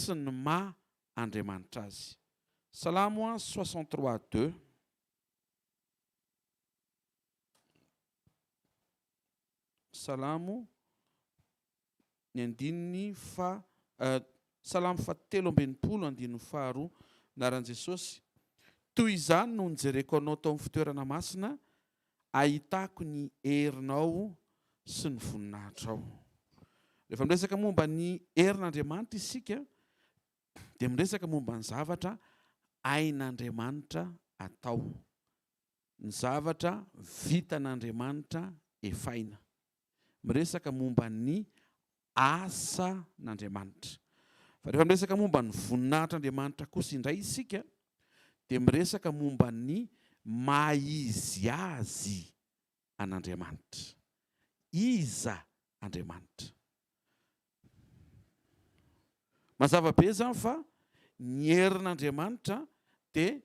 sy ny maha Andriamanitra azy. Salamo 63 2. Salamo ny andininy fa Salamo fahatelo ambin'ny andininy faharoa Anaran'i Jesosy Toy izany no nijereko anao tao amin'ny fitoerana masina ahitako ny herinao sy ny voninahitrao. Rehefa miresaka momba ny herin'Andriamanitra isika dia miresaka momba ny zavatra hain'Andriamanitra atao. Ny zavatra vitan'Andriamanitra efaina. Miresaka momba ny asan'Andriamanitra. Fa rehefa miresaka momba ny voninahitr'Andriamanitra kosa indray isika dia miresaka momba ny maha izy azy an'Andriamanitra. Iza Andriamanitra? Mazava be izany fa ny herin'Andriamanitra dia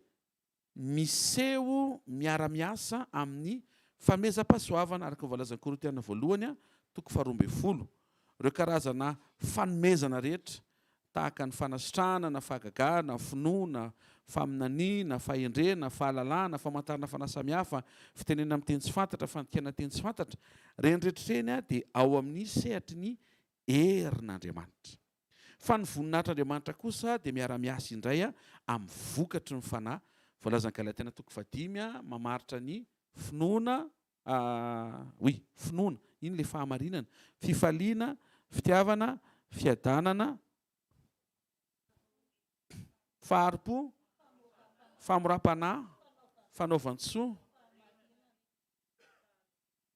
miseho miara-miasa amin'ny fanomezam-pahasoavana, araka ny voalazan'ny Korintiana voalohany toko faharoa ambin'ny folo. Ireo karazana fanomezana rehetra, tahaka ny fanasitranana, fahagagana, finoana, faminaniana, fahendrena, fahalalana, famantarana fanahy samihafa, fitenenana amin'ny teny tsy fantatra, fandikana teny tsy fantatra, ireny rehetra ireny dia ao amin'ny sehatry ny herin'Andriamanitra. Fa ny voninahitr'Andriamanitra kosa dia miara-miasa indray amin'ny vokatry ny Fanahy. Voalazan'i Galatiana toko fahadimy mamaritra ny finoana, oui, finoana, iny ilay fahamarinana, fifaliana, fitiavana, fiadanana, fahari-po, famoram-panahy, fanaovan-tsoa,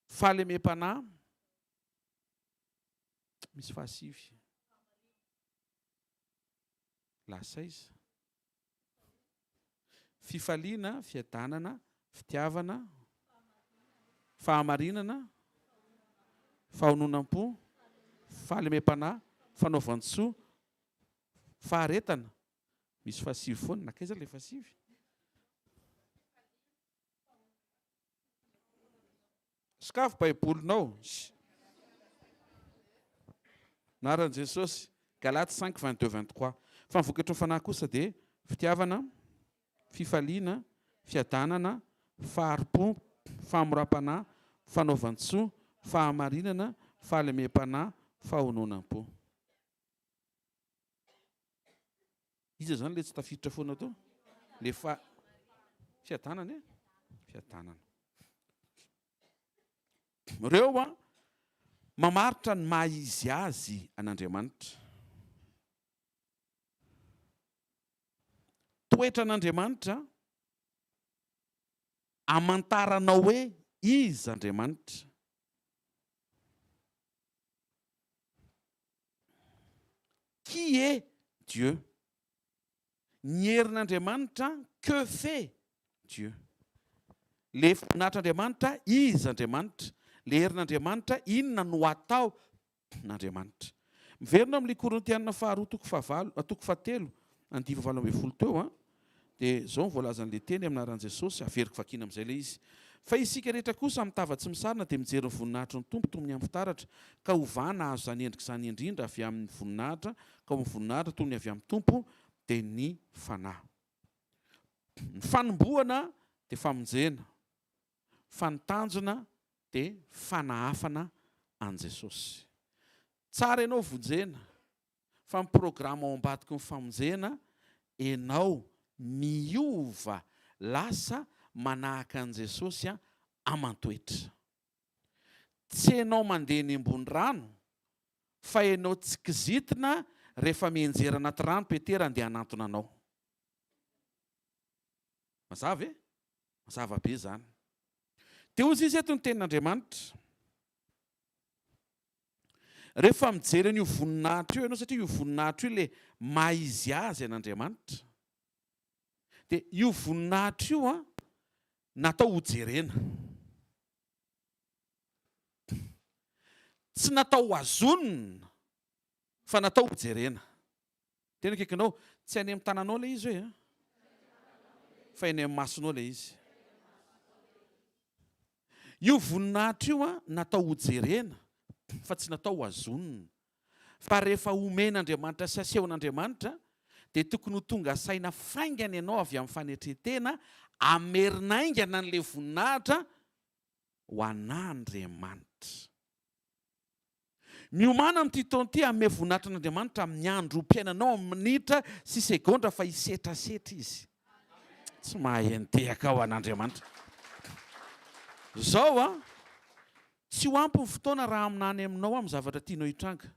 fahalemem-panahy, Misy fahasivy. Lasa aiza? Fifaliana, fiadanana, fitiavana, fahamarinana, fahononam-po, fahalemem-panahy, fanaovan-tsoa, faharetana. Misy fahasivy foana. Nankaiza ilay fahasivy? Sokafy baibolinao. Anaran'i Jesosy. Galates 5, 22, 23. Fa ny vokatry ny fanahy kosa dia fitiavana, fifaliana, fiadanana, fahari-po, fahamoram-panahy, fanaovan-tsoa, fahamarinana, fahalemem-panahy, fahononam-po. Iza izany ilay tsy tafiditra foana teo? Le fa fiadanana e? Fiadanana. Ireo a mamaritra ny maha izy azy an'Andriamanitra. Toetran'Andriamanitra amantaranao hoe iza Andriamanitra. Qui est Dieu? Ny herin'Andriamanitra, que fait Dieu? Le voninahitr'Andriamanitra, iza Andriamanitra? Le herin'Andriamanitra, inona no ataon'Andriamanitra? Miverina amin'ilay Korintiana faharoa toko fahavalo, toko fahatelo, andivo 18 teo an. Dia izao no voalazan'ilay teny amin'ny anaran'i Jesosy, averiko vakiana amin'izay ilay izy. Fa isika rehetra kosa amin'ny tava tsy misarona dia mijery ny voninahitry ny Tompo toy ny amin'ny fitaratra, ka hovana hahazo izany endrika izany indrindra avy amin'ny voninahitra ka ho amin'ny voninahitra toy ny avy amin'ny Tompo, dia ny Fanahy. Ny fanombohana dia famonjena, fa ny tanjona dia fanahafana an'i Jesosy. Tsara ianao vonjena, Fa ny programa ao ambadiky ny famonjena, enao miova lasa manahaka an'i Jesosy aman-toetra. Tsy enao mandeha eny ambony rano fa enao tsy kizitina rehefa mianjera anaty rano Petera andeha hanantona anao. Mazava e? Mazava be izany. Dia hozy izy eto ny tenin'Andriamanitra. Rehefa mijery an'io voninahitra io ianao, satria io voninahitra io ilay maha izy azy an'Andriamanitra, dia io voninahitra io an, natao hojerena. Tsy natao hohazonina, fa natao hojerena. Tena akaikinao, tsy any amin'ny tananao ilay izy hoe an, fa eny amin'ny masonao ilay izy. Io voninahitra io an, natao hojerena, fa tsy natao hohazonina. Fa rehefa omen'Andriamanitra sy asehon'Andriamanitra dia tokony ho tonga saina faingana ianao avy amin'ny fanetren-tena hamerina haingana an'ilay voninahitra ho an'Andriamanitra. Miomàna amin'ity taona ity hanome voninahitra an'Andriamanitra amin'ny androm-piainanao amin'ny minitra sy segondra fa hisetrasetra Izy. Tsy mahay nitehaka ho an'Andriamanitra. Izao an, tsy ho ampy ny fotoana raha haminany aminao amin'ny zavatra tianao hitranga.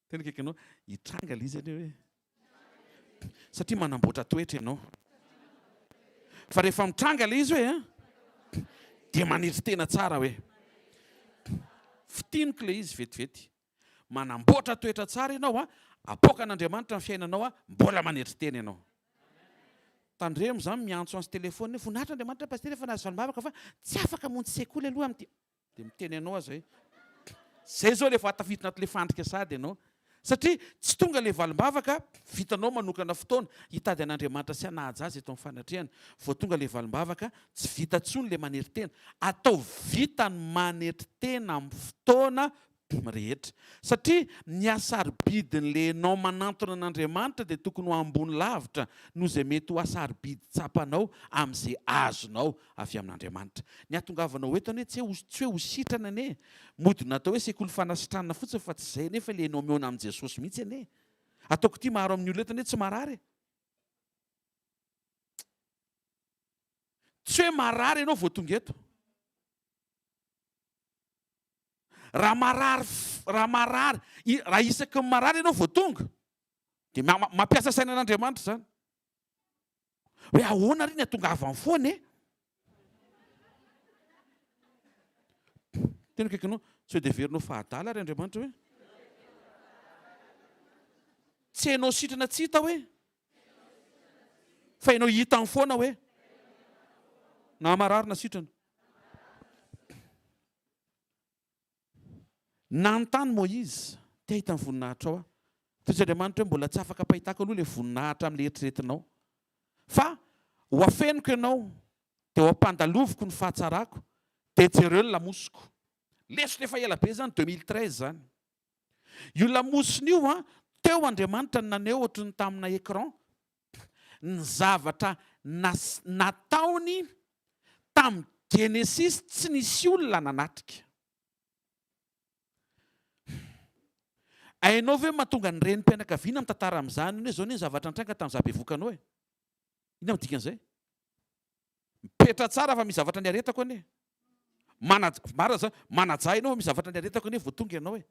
Tena akaiky anao, hitranga ilay izy anie hoe. Satria manamboatra toetra ianao. Fa rehefa mitranga ilay izy hoe an, dia manetry tena tsara hoe. Fintiniko ilay izy vetivety. Manamboatra toetra tsara ianao an, apoakan'Andriamanitra ny fiainanao an, mbola manetry tena ianao. Tandremo izany miantso antsy téléphone hoe voninahitra Andriamanitra Pasitera efa nahazo valim-bavaka fa tsy afaka hamonjy sekoly aloha amin'ity. Dia miteny anao aza hoe, zay zao le efa tafiditra anaty le fandrika sahady ianao. Satria tsy tonga le valim-bavaka, vitanao manokana fotoana hitady an'Andriamanitra sy hanaja Azy eto amin'ny fanatrehana. Vao tonga le valim-bavaka, tsy vita intsony le manetry tena. Ataovy vita ny manetry tena amin'ny fotoana rehetra. Satria ny hasarobidin'ilay ianao manantona an'Andriamanitra dia tokony ho ambony lavitra noho izay mety ho hasarobidy tsapanao amin'izay azonao avy amin'Andriamanitra. Ny hahatongavanao eto anie tsy hoe tsy hoe ho sitrana anie. Mody natao hoe sekoly fanasitranana fotsiny fa tsy izay anefa ilay ianao mihaona amin'i Jesosy mihitsy anie. Ataoko ity maro amin'ny olona eto anie tsy marary e. Tsy hoe marary ianao vao tonga eto. Raha marary, raha marary, raha isaky ny marary ianao vao tonga, dia mampiasa saina an'Andriamanitra izany. Hoe ahoana ry ny atongavany foana e? Tena akaiky anao, tsy hoe dia heverinao fa adala ry Andriamanitra hoe? Tsy hainao sitrana tsy hita hoe? Fa ianao hitany foana hoe? Na marary na sitrana. Nanontany Moizy, Te hahita ny voninahitrao aho. Toy Andriamanitra hoe mbola tsy afaka ampahitako aloha ilay voninahitra amin'ilay eritreretinao. Fa ho afeniko ianao, dia ho ampandaloviko ny fahatsarako, dia jereo ny lamosiko. Lesona efa ela be izany, 2013 izany. Io lamosina io an, teo Andriamanitra no naneho ohatry ny tamina écran ny zavatra nataony tamin'ny Genesisy tsy nisy olona nanatrika. Hainao ve mahatonga ny renim-pianakaviana mitantara amin'izany hoe izao anie ny zavatra nitranga tamin'izaho bevohoka anao e? Inona no dikan'izay? Mipetra tsara fa misy zavatra niaretako anie. Manaja, marina zany, manaja ianao fa misy zavatra niaretako anie vao tonga ianao e.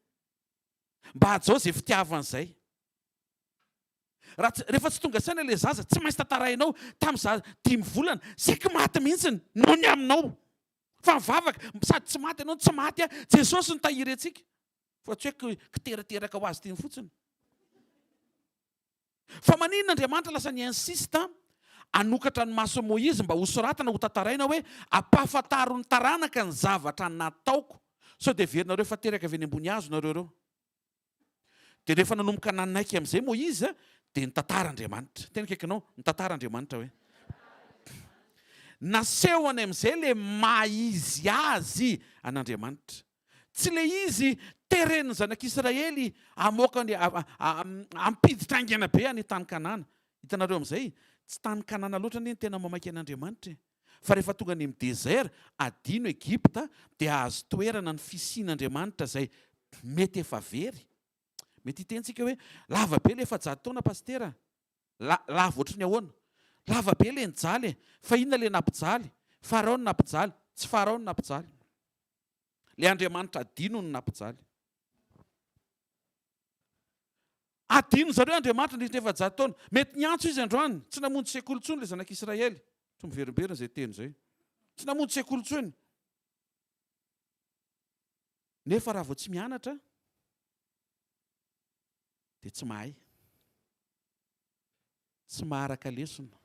Mba hajao izay fitiavana izay. Raha tsy, rehefa tsy tonga saina ilay zaza, tsy maintsy tantarainao tamin'ny za dimy volana, saiky maty mihitsy noho ny aminao. Fa mivavaka, sady tsy maty ianao no tsy maty aho. Jesosy nitahiry antsika. Fa tsy hoe kiterateraka ho azy teny fotsiny. Fa maninona Andriamanitra lasa ni-insiste hanokatra ny mason'i Moizy mba hosoratana, hotantaraina hoe, ampahafantaro ny taranaka ny zavatra nataoko. Sao dia heverinareo fa teraka avy eny ambony hazo nareo ireo? Dia rehefa nanomboka nanaiky amin'izay Moizy, dia nitantara Andriamanitra. Tena akaikinao, nitantara Andriamanitra hoe. Nasehony amin'izay ilay maha izy azy an'Andriamanitra. Tsy ilay izy teren'ny zanak'Israely hamoaka ny, hampiditra haingana be any tany Kanana. Hitanareo amin'izay, tsy tany Kanana loatra anie ny tena mamaika an'Andriamanitra e. Fa rehefa tonga any amin'ny désert, adino Egypta, dia azo toerana ny fisian'Andriamanitra izay mety efa very. Mety hiteny tsika hoe, lava be ilay 400 taona pasitera a! La, lava ohatry ny ahoana? Lava be ilay nijaly e! Fa inona ilay nampijaly? Farao no nampijaly? Tsy Farao no nampijaly. Ilay Andriamanitra adino no nampijaly. Adino zareo Andriamanitra nandritra ny 400 taona. Mety niantso izy androany. Tsy namonjy sekoly intsony ilay zanak'Israely. Tsy miverimberina izay teny izay. Tsy namonjy sekoly intsony. Nefa raha vao tsy mianatra dia tsy mahay. Tsy maharaka lesona.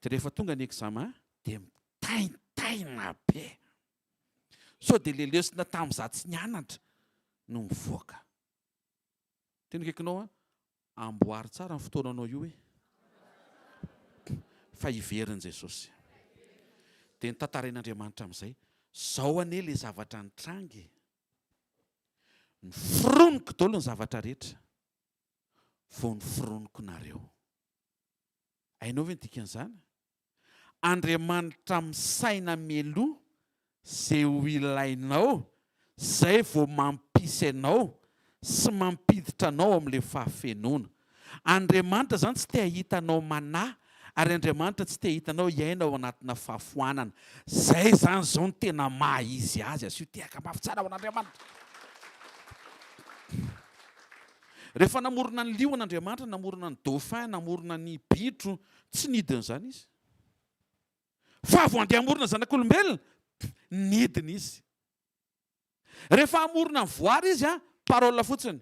Dia rehefa tonga ny examen dia mitaintaina be. Sao dia ilay lesona tamin'izaho tsy nianatra no mivoaka. Tena akaikinao an, amboary tsara ny fotoananao io e. Fa hiverina Jesosy. Dia notantarain'Andriamanitra amin'izay, zao anie ilay zavatra nitranga e. Noforoniko daholo ny zavatra rehetra vao noforoniko nareo. Hainao ve ny dikan'izany? Andriamanitra misaina mialoha ze ho ilainao zay vao mampisy anao sy mampiditra anao amin'le fahafenoana. Andriamanitra zany tsy te hahita anao manahy ary Andriamanitra tsy te hahita anao hiaina ao anatina fahafoanana. Zay zany zao no tena maha izy azy. Asio tehaka mafy tsara ho an'Andriamanitra. Rehefa namorona ny liona Andriamanitra, namorona ny dauphin, namorona ny bitro, tsy nidina izany izy. Fa vao andeha hamorona zanak'olombelona, nidina izy. Rehefa hamorona ny voary izy, parole fotsiny.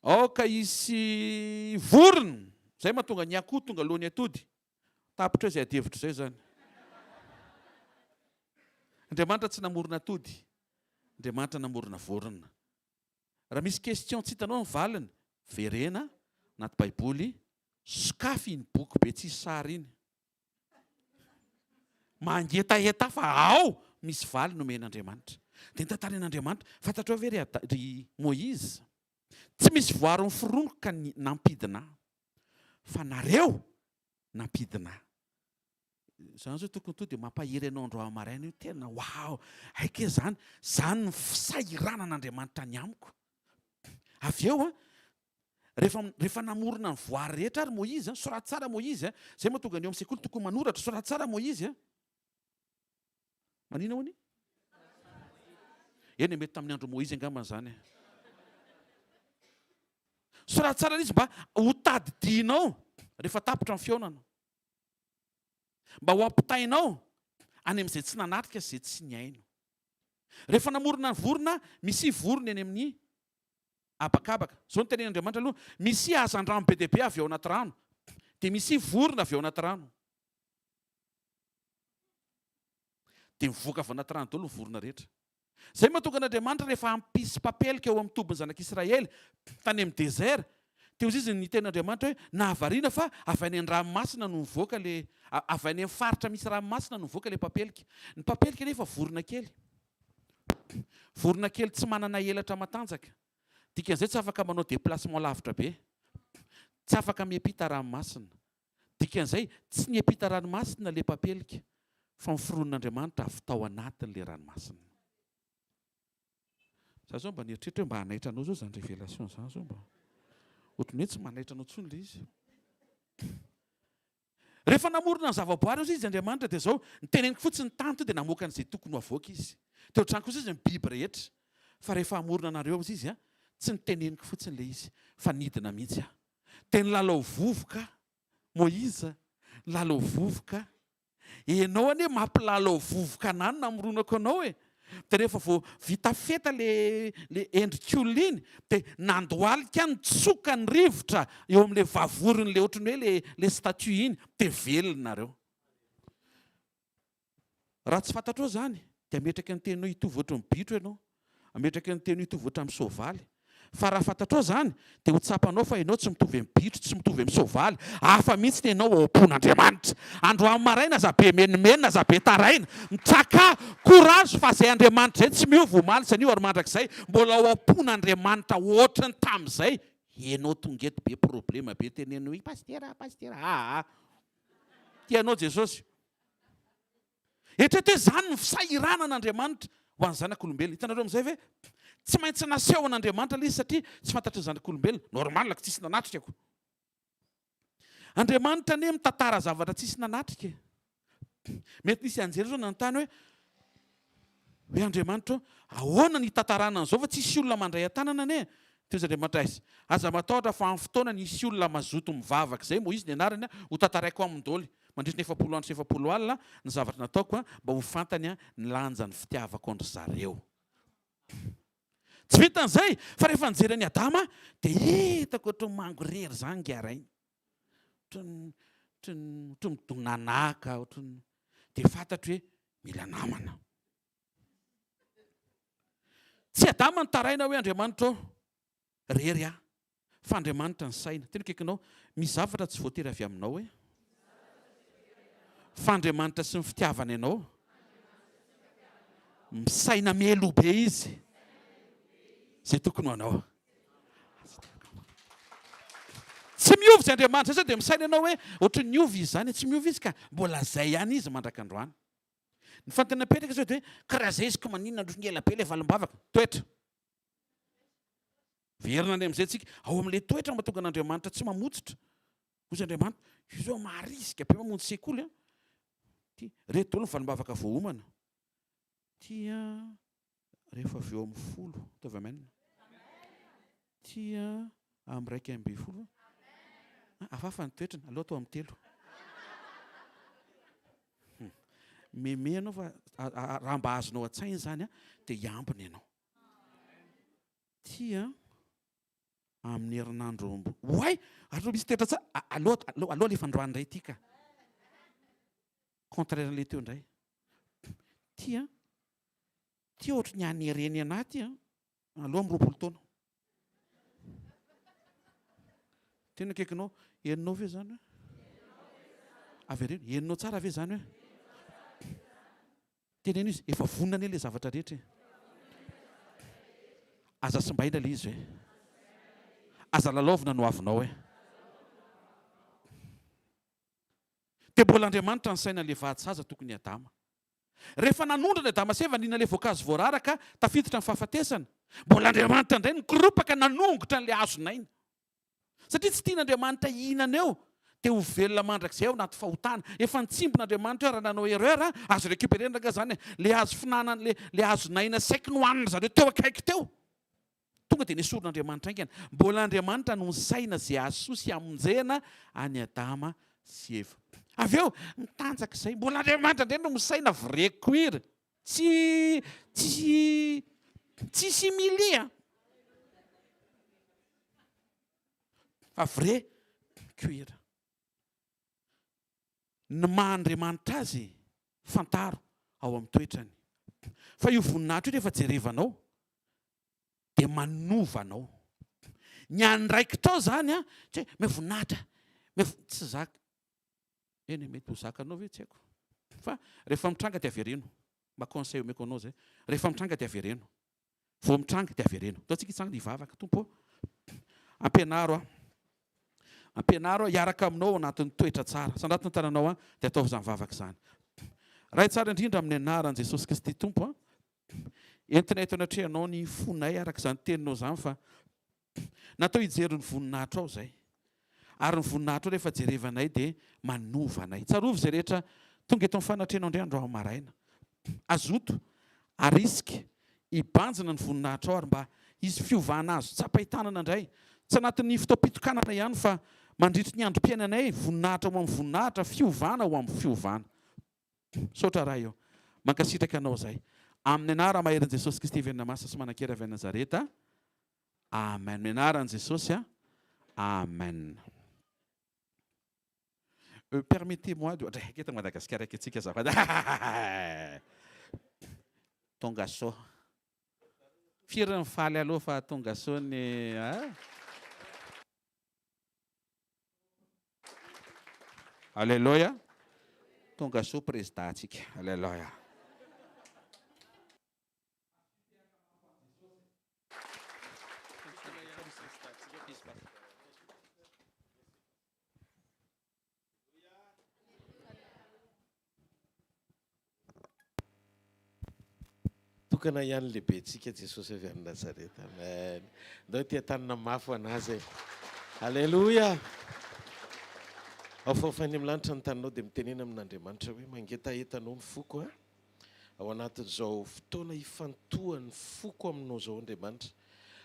Aoka hisy vorona. Izay mahatonga ny akoho tonga alohan'ny atody. Tapitra eo izay adihevitra izay izany. Andriamanitra tsy namorona atody. Andriamanitra namorona vorona. Raha misy question tsy hitanao ny valiny, verena anaty baiboly, sokafy iny boky be tsisy sary iny. Mangetaheta fa ao misy valiny omen'Andriamanitra. Dia notantarain'Andriamanitra, fantatrao ve ry ry Moïse, tsy misy voary noforoniko ka nampidina ahy, fa nareo nampidina ahy. Zany zao tokony to dia mampahery anao androany maraina io tena waouh hay kay zany zany ny fisahiranan'Andriamanitra ny amiko. Avy eo an rehefa rehefa namorona ny voary rehetra ary Moïse an, soraty tsara Moïse an, zay mahatonga ny eo amin'ny sekoly tokony manoratra, soraty tsara Moïse an. Manina hono? Eny e, mety tamin'ny andron'i Moïse angamba izany e. Soraty tsara izy mba ho tadidianao rehefa tapitra ny fihaonana. Mba ho ampitainao any amin'izay tsy nanatrika sy izay tsy nihaino. Rehefa namorona ny vorona, misia vorona eny amin'ny habakabaka. Izao no tenenin'Andriamanitra aloha, misia hazandrano be dia be avy ao anaty rano, dia misia vorona avy ao anaty rano. Dia mivoaka avy ao anaty rano daholo ny vorona rehetra. Izay mahatonga an'Andriamanitra rehefa hampisy papelika eo amin'ny tobin'ny zanak'Israely tany amin'ny désert, dia hoy izy ny tenin'Andriamanitra hoe nahavariana fa avy any an-dranomasina no mivoaka le avy any amin'ny faritra misy ranomasina no mivoaka le papelika. Ny papelika nefa vorona kely. Vorona kely tsy manana elatra matanjaka. Dikan'izay tsy afaka manao déplacement lavitra be. Tsy afaka miampita ranomasina. Dikan'izay, tsy niampita ranomasina ilay papelika, fa noforonin'Andriamanitra avy tao anatin'ilay ranomasina. Za zao mba nieritreritra hoe mba hanaitra anao zao zany révélation zany zao mba. Ohatran'ny hoe tsy manaitra anao intsony ilay izy. Rehefa namorona ny zavaboary ozy izy Andriamanitra dia zao, niteneniko fotsiny ny tany to dia namoaka an'izay tokony ho avoaka izy. Teo an-trano kosa izy ny biby rehetra. Fa rehefa hamorona anareo ozy izy, tsy niteneniko fotsiny ilay izy, fa nidina mihitsy aho. Dia nilalao vovoka Moïse, nilalao vovoka. Enao anie mampilalao vovoka anah no namoronako anao e. Dia rehefa vao vita feta le le endrik'olona iny dia nandohalika nitsoka ny rivotra eo amin'ilay vavoron'ilay ohatran'ny hoe le le statue iny dia velona nareo. Raha tsy fantatrao izany, dia hametraka ny teninao hitovy ohatry ny bitro ianao, hametraka ny teninao hitovy ohatry amin'ny soavaly. Fa raha fantatrao izany, dia ho tsapanao fa ianao tsy mitovy amin'ny bitro, tsy mitovy amin'ny soavaly. Hafa mihitsy ny ianao ao am-pon'Andriamanitra. Androany maraina aza be menomenona, aza be taraina. Mitrakà, courage fa izay Andriamanitra izay tsy miova omaly sy anio ary mandrakizay. Mbola ao am-pon'Andriamanitra ohatry ny tamin'izay ianao tonga eto be problema be teneno hoe pasitera, pasitera, aa. Tia anao Jesosy. Eritrereto hoe izany ny fisahiranan'Andriamanitra ho an'ny zanak'olombelona. Hitanareo amin'izay ve? Tsy maintsy nasehon'Andriamanitra ilay izy satria tsy fantatry ny zanak'olombelona. Normal ko tsisy nanatrika ko. Andriamanitra anie mitantara zavatra tsisy nanatrika e. Mety nisy anjely zao nanontany hoe hoe Andriamanitra ô, ahoana ny hitantarana an'izao fa tsisy olona mandray an-tanana anie? Dia hoy Andriamanitra, Aiza, aza matahotra fa amin'ny fotoana nisy olona mazoto mivavaka izay, Moizy ny anarany, ho tantaraiko aminy daholo mandritra ny 40 andro sy 40 alina ny zavatra nataoko mba ho fantany ny lanjan'ny fitiavako an-dry zareo. Tsy vitan'izay fa rehefa nijery an'i Adama dia hitako ohatran'ny mangorery izany ingahy rainy. Ohatran'ny ohatran'ny ohatran'ny midonanaka, ohatran'ny dia fantatro hoe mila namana. Tsy Adama nitaraina hoe Andriamanitra ô, rery aho. Fa Andriamanitra nisaina. Tena akaikinao, misy zavatra tsy voatery avy aminao e. Fa Andriamanitra sy ny fitiavany anao. Misaina mialoha be izy. Izay tokony ho anao. Tsy miova izy Andriamanitra. Zay sao dia misaina ianao hoe ohatry ny niova izy izany. Tsy miova izy ka. Mbola izay ihany izy mandrak'androany. Ny fanontaniana apetraka sao dia hoe ka raha izay izy ko maninona androso ny ela be ilay valim-bavaka? Toetra. Verina any amin'izay tsika. Ao amin'ilay toetra mahatonga an'Andriamanitra tsy mamotsitra. Hoy Andriamanitra, io zao maharisika be mamonjy sekoly an. Ty, reto daholo ny valim-bavaka voaomana. Ty an, rehefa avy eo amin'ny folo, ataovy amen. Ty an, amin'ny 11. Hafahafa ny toetrany, aleo atao amin'ny telo. Meme ianao fa raha mba azonao an-tsaina izany an, dia hiambina ianao. Ty an, amin'ny herinandro omby. Oay! Ary misy toetra tsara. Aleo, aleo, aleo alefa androany indray ity ka. Contraire an'ilay teo indray. Ty an, ty ohatry ny hanereny anah ty an, aleo amin'ny 20 taona. Tena akaikinao, henonao ve izany hoe? Avereno, henonao tsara ve izany hoe? Teneno izy, efa vonona anie ilay zavatra rehetra e. Aza simbaina ilay izy hoe. Aza lalaovina ny hoavinao hoe. Dia mbola Andriamanitra nisaina ilay vady saza tokony Adama. Rehefa nanondrana Adama sy Eva nihinana ilay voankazo voarara ka tafiditra ny fahafatesana, mbola Andriamanitra indray nikoropaka nanongotra an'ilay hazon'aina. Satria tsy tian'Andriamanitra hihinana eo dia ho velona mandrakizay ao anaty fahotana. Efa nitsimbina Andriamanitra hoe raha nanao erreur azo recuperer-na angaha izany e. Ilay hazo finanana, ilay ilay hazon'aina saiky nohanina zareo teo akaiky teo. Tonga dia nesorin'Andriamanitra haingana. Mbola Andriamanitra no nisaina izay hahasoa sy hamonjena an'i Adama sy Eva. Avy eo, mitanjaka izay. Mbola Andriamanitra indray no misaina vrai cuir. Tsy tsy tsy simili an. Fa vrai cuir. Ny maha Andriamanitra azy fantaro ao amin'ny toetrany. Fa io voninahitra io rehefa jerevanao dia manova anao. Ny andraikitrao izany an, tsy hoe meo voninahitra, meo tsy zaka. Eny e, mety ho zakanao ve tsy haiko. Fa rehefa mitranga dia avereno. Mba conseil omeko anao zay. Rehefa mitranga dia avereno. Vao mitranga dia avereno. Ndao tsika hitsangana hivavaka. Tompo ô, ampianaro aho. Ampianaro aho hiaraka aminao ao anatin'ny toetra tsara. Sandrato ny tananao aho dia ataovy izany vavaka izany. Ray tsara indrindra amin'ny anaran'i Jesosy Kristy Tompo a. Entinay eto anatrehanao ny fonay araka izany teninao izany fa Natao hijery ny voninahitrao izay. Ary ny voninahitrao rehefa jerevanay dia manova anay. Tsarovy izay rehetra tonga eto amin'ny fanatrehanao indray androany maraina. Azoto, arisika, hibanjina ny voninahitrao ary mba hisy fiovana azo tsapain-tanana indray. Tsy anatin'ny fotoam-pitokanana ihany fa mandritry ny androm-piainanay, voninahitra ho amin'ny voninahitra, fiovana ho amin'ny fiovana. Misaotra Ray ô. Mankasitraka Anao izay. Amin'ny anara maherin'i Jesosy Kristy velona masina sy manan-kery avy any Nazareta. Amen. Amin'ny anaran'i Jesosy a. Amen. Euh, permettez-moi de... Ndray, eto Madagasikara eky antsika azafady. Tonga soa. Firy ny faly aloha fa tonga soa ny... Ah? Aleloia. Tonga soa président tsika. Aleloia. Tokana ihany lehibentsika Jesosy avy any Nazareta. Amen. Ndao ity tanana mafy ho an'azy e. Alléluia. Ao fahofainy amin'ny lanitra ny taninao dia mitenena amin'Andriamanitra hoe mangetaheta anao ny foko a. Ao anatin'izao fotoana ifantohan'ny foko aminao izao Andriamanitra.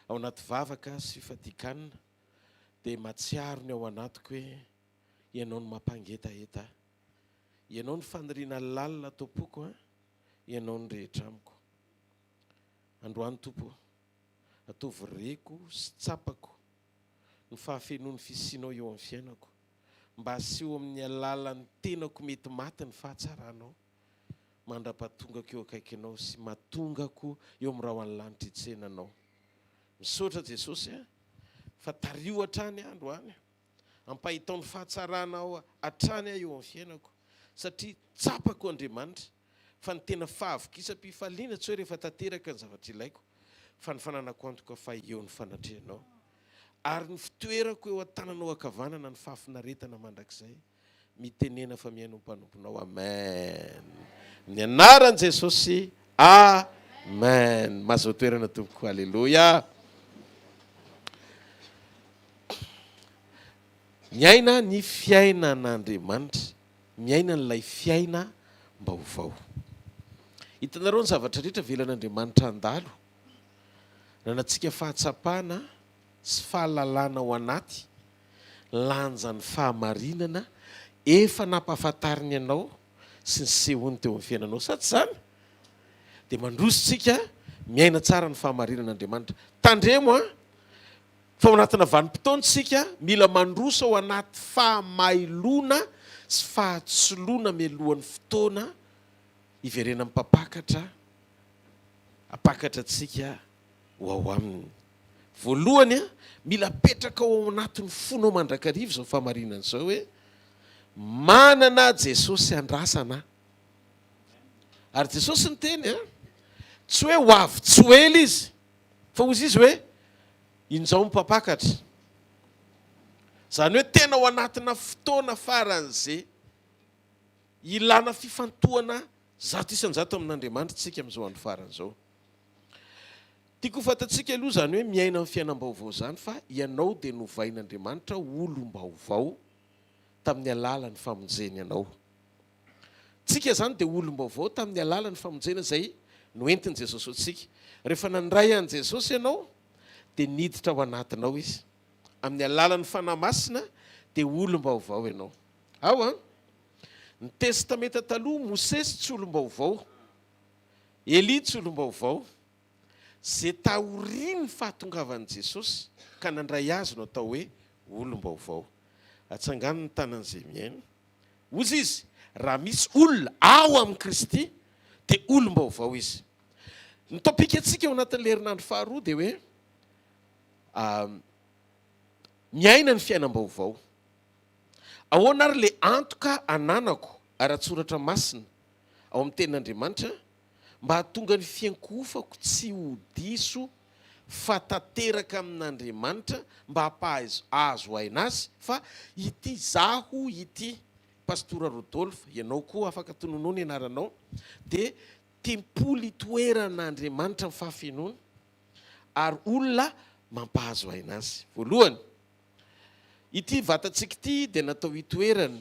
Ao anaty vavaka sy fadikanina dia matsiaro ny ao anatiko hoe ianao no mampangetaheta ahy. Ianao no faniriana lalina ato am-poko an, Ianao no rehetra amiko. Androany Tompo o, ataovy reko sy tsapako ny fahafenoan'ny fisianao eo amin'ny fiainako, mba aseho amin'ny alalan'ny tenako mety maty ny fahatsaranao, mandra-pahatongako eo akaikinao sy mahatongako eo amin'ny rahon'ny lanitra hitsenanao. Misaotra Jesosy a, fa tariho hatrany aho androany. Ampahitao ny fahatsaranao hatrany aho eo amin'ny fiainako, satria tsapako Andriamanitra fa ny tena fahavokisam-pifaliana tsy hoe rehefa tanteraka ny zavatra ilaiko. Fa ny fananako antoka fa eo ny fanatrehanao, ary ny fitoerako eo an-tananao ankavanana ny fahafinaretana mandrakizay. Mitenena fa mihaino ny mpanomponao. Amen. Amin'ny anaran'i Jesosy. Amen. Mahazoa toerana tompoko. Aleloia. Miaina ny fiainan'Andriamanitra. Miaina an'ilay fiainam-baovao. Hitanareo ny zavatra rehetra avelan'Andriamanitra handalo. Nanantsika fahatsapana sy fahalalana ao anaty lanjan'ny fahamarinana efa nampahafantariny anao sy nisehoany teo amin'ny fiainanao. Sa tsy izany? Dia mandroso tsika miaina tsara ny fahamarinan'Andriamanitra. Tandremo an! Fa ao anatina vanim-potoana isika mila mandroso ao anaty fahamailoana sy fahatsoloana mialohan'ny fotoana hiverenan'ny mpampakatra hampakatra antsika ho ao aminy. Voalohany, mila apetraka ao anatin'ny fonao mandrakariva izao fahamarinana izao hoe, manana Jesosy andrasana aho. Ary Jesosy niteny, tsy hoe ho avy tsy ho ela Izy, fa hozy Izy hoe, injao ny mpampakatra. Izany hoe tena ao anatina fotoana faran'ze ilana fifantohana 100% amin'Andriamanitra isika amin'izao andro farany izao. Tiako ho fantatsika aloha izany hoe miaina amin'ny fiainam-baovao izany fa ianao dia novain'Andriamanitra ho olom-baovao tamin'ny alalan'ny famonjeny anao. Tsika izany dia olom-baovao tamin'ny alalan'ny famonjena izay noentin'i Jesosy ho antsika. Rehefa nandray an'i Jesosy ianao dia niditra ao anatinao Izy. Amin'ny alalan'ny Fanahy Masina dia olom-baovao ianao. Ao an! Ny Testamenta Taloha, Mosesy tsy olom-baovao. Elia tsy olom-baovao. Ze taorian'ny fahatongavan'i Jesosy ka nandray azy no atao hoe olom-baovao. Atsangano ny tanan'izay mihaino. Hozy izy, raha misy olona ao amin'i Kristy dia olom-baovao izy. Ny topic antsika ao anatin'ilay herinandro faharoa dia hoe miaina ny fiainam-baovao. Ahoana ary ilay antoka ananako ara-tsoratra masina ao amin'ny tenin'Andriamanitra mba hahatonga ny fiankohofako tsy ho diso fa tanteraka amin'Andriamanitra mba hampahazo aina azy fa ity zaho ity Pastora Rodolphe ianao koa afaka tononao ny anaranao dia tempoly itoeran'Andriamanitra ny fahafenoana ary olona mampahazo aina azy. Voalohany, ity vatantsika ity dia natao hitoerany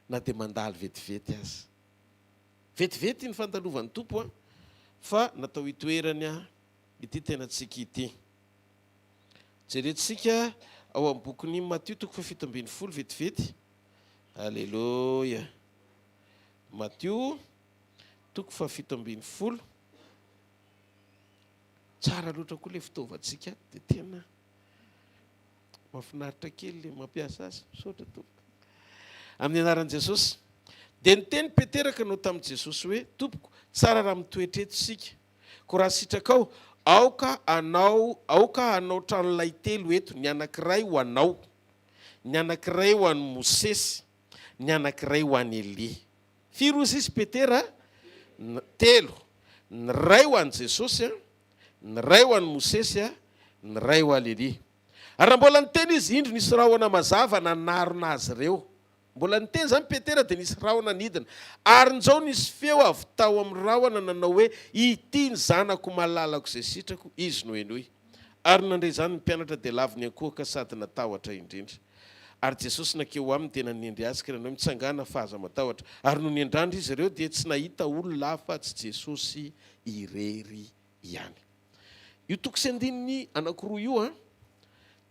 na dia mandalo vetivety aza. Vetivety ny fandalovan'ny Tompo an, fa natao hitoerany ity tenantsika ity. Jerentsika ao amin'ny bokin'i Matio toko faha-17 vetivety. Aleloia. Matio toko faha-17. Tsara loatra koa ilay fitaovantsika dia tena Mahafinaritra kely le mampiasa azy. Misaotra tompoko. Amin'ny anaran'i Jesosy. Dia niteny Petera ka nanao tamin'i Jesosy hoe, Tompoko, tsara raha mitoetra eto isika. Koa raha sitrakao, aoka hanao, aoka hanao tranolay telo eto, ny anankiray ho anao, ny anankiray ho an'i Mosesy, ny anankiray ho an'i Elia. Firy hozy izy Petera? Telo. Ny iray ho an'i Jesosy, ny iray ho an'i Mosesy, ny iray ho an'i Elia. Ary raha mbola niteny izy, indro nisy rahona mazava nanarona azy ireo. Mbola niteny izany Petera dia nisy rahona nidina. Ary injao nisy feo avy tao amin'ny rahona nanao hoe, Ity ny Zanako malalako izay sitrako, Izy no henoy. Ary nandre izany ny mpianatra dia lavo niankohoka sady natahotra indrindra. Ary Jesosy nankeo aminy dia nanendry azy ka nanao hoe, Mitsangàna fa aza matahotra. Ary nony niandrandra izy ireo dia tsy nahita olona afa-tsy Jesosy irery ihany. Io toko sy andininy anankiroa io an,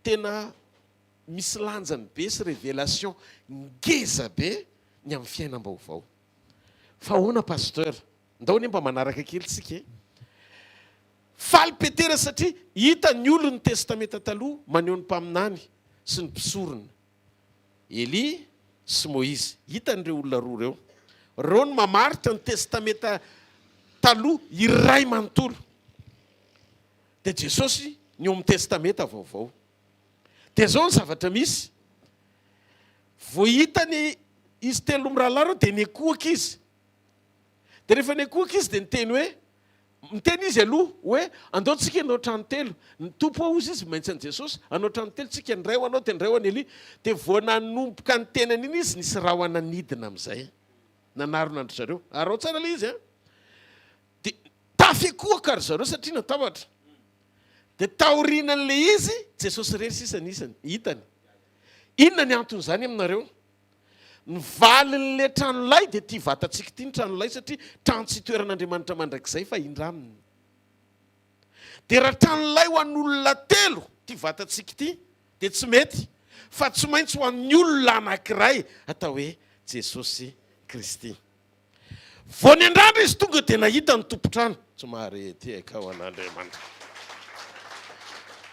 tena misy lanjany be sy révélation ngeza be ny amin'ny fiainam-baovao. Fa ahoana Pasteur? Ndao anie mba manaraka kely tsika e. Faly Petera satria hita ny olon'ny Testamenta Taloha maneho ny mpaminany sy ny mpisorona. Elia sy Moizy. Hitany ireo olona roa ireo. Ireo no mamaritra ny Testamenta Taloha iray manontolo. Dia Jesosy ny eo amin'ny Testamenta Vaovao. Dia izao ny zavatra misy. Vao hitany izy telo mirahalahy ireo dia niankohoka izy. Dia rehefa niankohoka izy dia niteny hoe, Miteny izy aloha hoe andao tsika hanao trano telo. Ny Tompo hozy izy maintsy an'i Jesosy, hanao trano telo tsika, ny iray ho anao dia ny iray ho an'i Elia. Dia vao nanomboka niteny an'iny izy, nisy rahona nidina amin'izay nanarona an-dry zareo. Araho tsara ilay izy an! Dia tafikohaka ry zareo satria natahotra. Dia taorianan'ilay izy, Jesosy irery sisa nisany, hitany. Inona ny anton'izany aminareo? Ny valin'ilay tranolay dia ity vatantsika ity ny tranolay satria trano tsy itoeran'Andriamanitra mandrakizay fa indraminy. Dia raha tranolay ho an'olona telo ity vatantsika ity dia tsy mety fa tsy maintsy ho an'ny olona anankiray atao hoe Jesosy Kristy. Vao niandrandra izy tonga dia nahita ny tompon-trano. Tsy mahare tehaka ho an'Andriamanitra.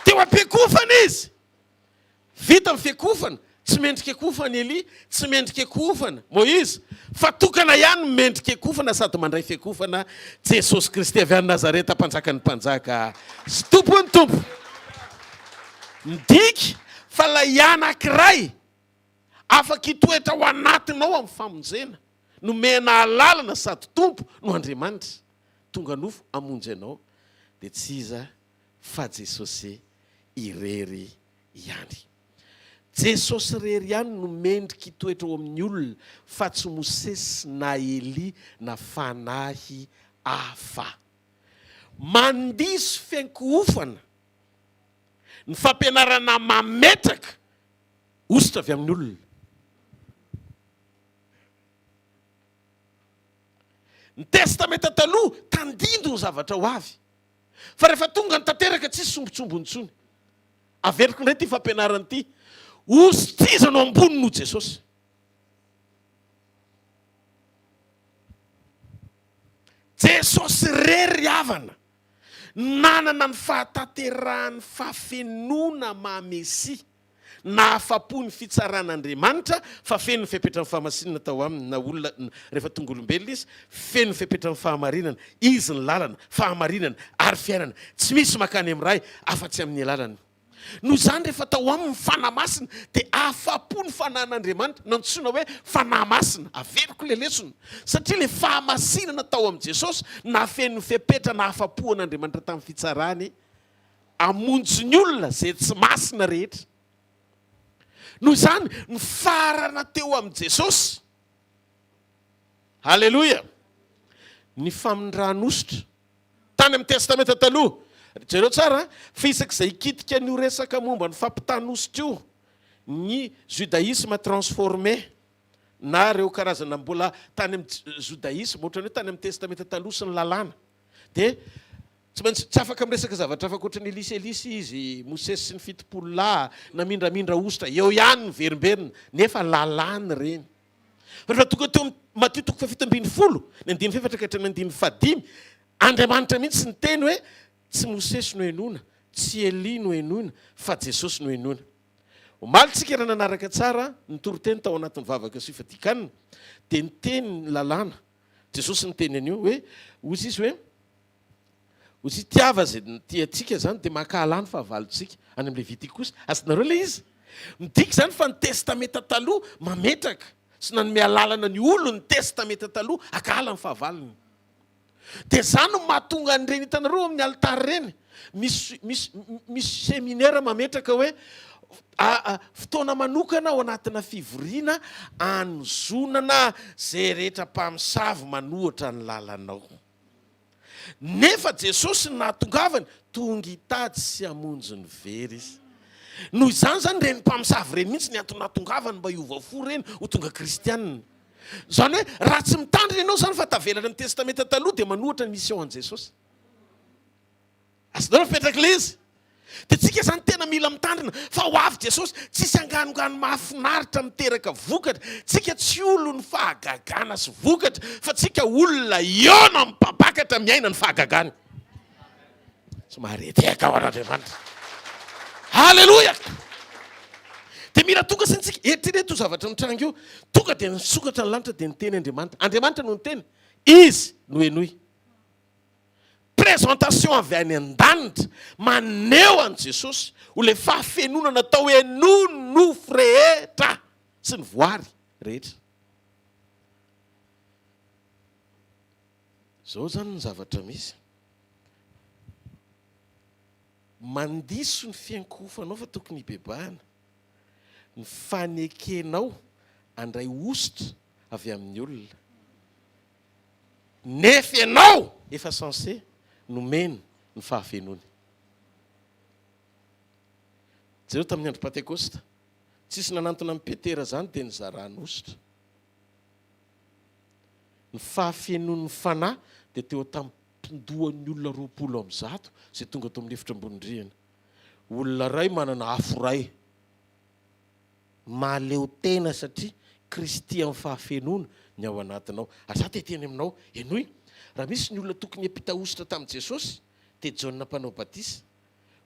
Teo am-piakofana izy. Vita ny fiakofana, tsy mendrika ekofana Elia, tsy mendrika ekofana Moizy, fa tokana ihany ny mendrika ekofana sady mandray fiakofana, Jesosy Kristy avy any Nazareta, Mpanjakan'ny mpanjaka sy Tompon'ny tompo. Midika fa ilay anankiray afaka hitoetra ao anatinao amin'ny famonjena, nomena alalana sady Tompo no Andriamanitra, tonga nofo hamonjy anao, dia tsy iza fa Jesosy irery ihany. Jesosy irery ihany no mendrika hitoetra ao amin'ny olona fa tsy Mosesy na Elia na fanahy hafa. Mandiso fiankohofana ny fampianarana mametraka hosotra avy amin'ny olona. Ny Testamenta Taloha tandindon'ny zavatra ho avy. Fa rehefa tonga ny tanteraka tsisy sombintsombiny intsony. Averiko indray ity fampianarana ity, Hostiza no ambony noho Jesosy. Jesosy irery ry havana nanana ny fahatanterahan'ny fahafenoana maha Mesia. Nahafa-po ny fitsaran'Andriamanitra fa feno ny fepetran'ny fahamasinana tao aminy, na olona, rehefa tonga olombelona izy, feno ny fepetran'ny fahamarinana, izy ny lalana, fahamarinana, ary fiainana, tsy misy mankany amin'ny Ray afa-tsy amin'ny alalany. Noho izany rehefa tao aminy ny Fanahy Masina dia afa-po ny Fanahin'Andriamanitra, nantsoina hoe Fanahy Masina, averiko ilay lesona, satria ilay fahamasinana tao amin'i Jesosy nahafeno ny fepetra nahafa-po an'Andriamanitra tamin'ny fitsarany, hamonjy ny olona izay tsy masina rehetra. Noho izany, nifarana teo amin'i Jesosy, haleloia, ny famindran'hosotra. Tany amin'ny Testamenta Taloha, jereo tsara, fa isak'izay hikitika an'io resaka momba ny fampitan'hosotra io, ny judaïsme transformé, na ireo karazana mbola tany amin'ny judaïsme, ohatran'ny hoe tany amin'ny Testamenta Taloha sy ny Lalàna, dia Tsy maintsy, tsy afaka miresaka zavatra hafa ankoatra ny Elisa Elisa izy, Mosesy sy ny 70 lahy, namindramindra hosotra, eo ihany ny miverimberina, nefa lalàna ireny. Fa rehefa tonga teo amin'ny Matio toko faha-17, ny andininy fahefatra ka hatramin'ny andininy fahadimy, Andriamanitra mihitsy niteny hoe, tsy Mosesy no henoina, tsy Elia no henoina, fa Jesosy no henoina. Omaly tsika raha nanaraka tsara ny toriteny tao anatin'ny vavaka sy fadikanina, dia niteny ny lalàna, Jesosy niteny an'io hoe, hoy izy hoe, Hoy izy, Tiava izay tia antsika izany, dia mankahala ny fahavalontsika. Any amin'ny Levitikosy. Azonareo ilay izy? Midika izany fa ny Testamenta Taloha mametraka sy nanome alalana ny olon'ny Testamenta Taloha hankahala ny fahavalony. Dia izany no mahatonga an'ireny hitanareo amin'ny alitara ireny. Misy, misy, misy seminera mametraka hoe fotoana manokana ao anatina fivoriana anozonana izay rehetra mpamosavy manohitra ny lalanao. Nefa Jesosy ny nahatongavany, tonga hitady sy hamonjy ny very Izy. Noho izany izany ireny mpamosavy ireny mihitsy ny antony nahatongavany mba hiova fo ireny ho tonga kristianina. Izany hoe raha tsy mitandrina ianao izany fa tavela any amin'ny testamenta taloha dia manohitra ny mission an'i Jesosy. Azonareo mipetraka ilay izy? Dia tsika izany tena mila mitandrina fa ho avy Jesosy, tsisy anganongano mahafinaritra miteraka vokatra, tsika tsy olon'ny fahagagana sy vokatra fa tsika olona iona mpampakatra miaina ny fahagagany. Tsy mahareteka ho an'Andriamanitra. Haleloia! Dia mila tonga saintsika, eritrereto io zavatra mitranga io, tonga dia nisokatra ny lanitra dia niteny Andriamanitra. Andriamanitra no niteny, Izy no henoy. Présentation avy any an-danitra maneho an'i Jesosy ho ilay fahafenoana natao henoin'ny nofo rehetra sy ny voary rehetra. Izao izany ny zavatra misy. Mandiso ny fiankohofanao fa tokony hibebahana. Ny fanekenao handray hosotra avy amin'ny olona. Nefa ianao efa censé nomena ny fahafenoany. Jereo tamin'ny andro Pantekosta, tsisy nanantona an'i Petera izany dia nizarany hosotra. Ny fahafenoan'ny Fanahy dia teo an-tampon-dohan'ny olona 120 izay tonga tao amin'ny efitra ambony rihana. Olona iray manana afo iray. Mahaleo tena satria Kristy amin'ny fahafenoana ny ao anatinao. Ary za te hiteny aminao, henoy, raha misy ny olona tokony hiampita hosotra tamin'i Jesosy dia Jaona mpanao batisa.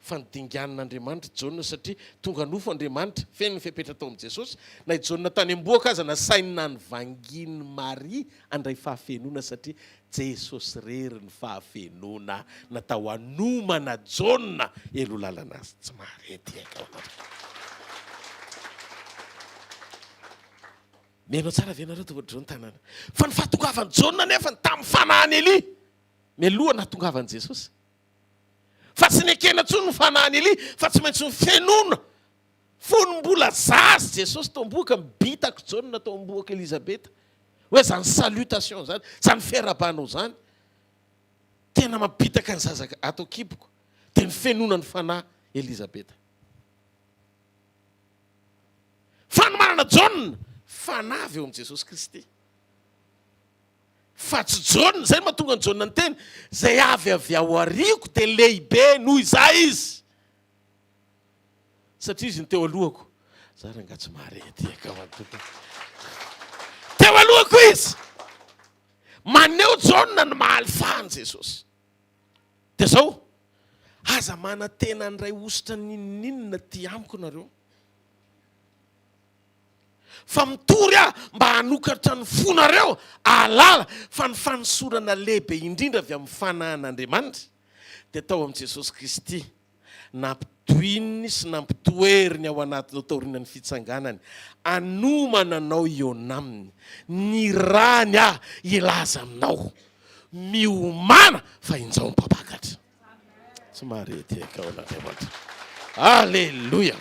Fa nodinganin'Andriamanitra i Jaona satria tonga nofo Andriamanitra, feno ny fepetra tao amin'i Jesosy. Na i Jaona tany am-bohoka aza nasainy nanivangin'i Maria handray fahafenoana satria Jesosy irery ny fahafenoana natao hanomana Jaona elo lalana azy. Tsy mahare ty ankamaroany. Mihaino tsara ve nareo tompoko ny tanana? Fa ny fahatongavan'i Jaona anefa tamin'ny fanahin'i Elia mialoha nahatongavan'i Jesosy. Fa tsy nekena intsony ny fanahin'i Elia fa tsy maintsy nofenoina fony mbola zaza Jesosy tao am-bohoka, mibitaka Jaona tao am-bohoka Elizabeta. Hoe zany salutation zany, zany fiarahabanao zany, tena mampitaka ny zaza ato an-kiboko. Dia nofenoina ny fanahy Elizabeta. Fanomanana Jaona, fanahy avy eo amin'i Jesosy Kristy. Fa tsy Jaona, izay no mahatonga an'i Jaona niteny, izay avy avy ao aoriako dia lehibe noho izaho izy. Satria izy no teo alohako. Za rangaha tsy mahare aty ankamaroako. Teo alohako izy. Maneho Jaona ny maha alfa an'i Jesosy. Dia zao, aza manantena handray hosotra n'inon'inona aty amiko nareo. Fa mitory aho mba hanokatra ny fonareo hahalala fa ny fanosorana lehibe indrindra avy amin'ny Fanahin'Andriamanitra dia tao amin'i Jesosy Kristy, nampitoininy sy nampitoeriny ao anatinao taorian'ny fitsanganany, hanomana anao hihaona Aminy. Nirahany aho hilaza aminao, miomàna fa injao ny Mpampakatra. Tsy mahare tehaka ao an'Andriamanitra. Aleloia!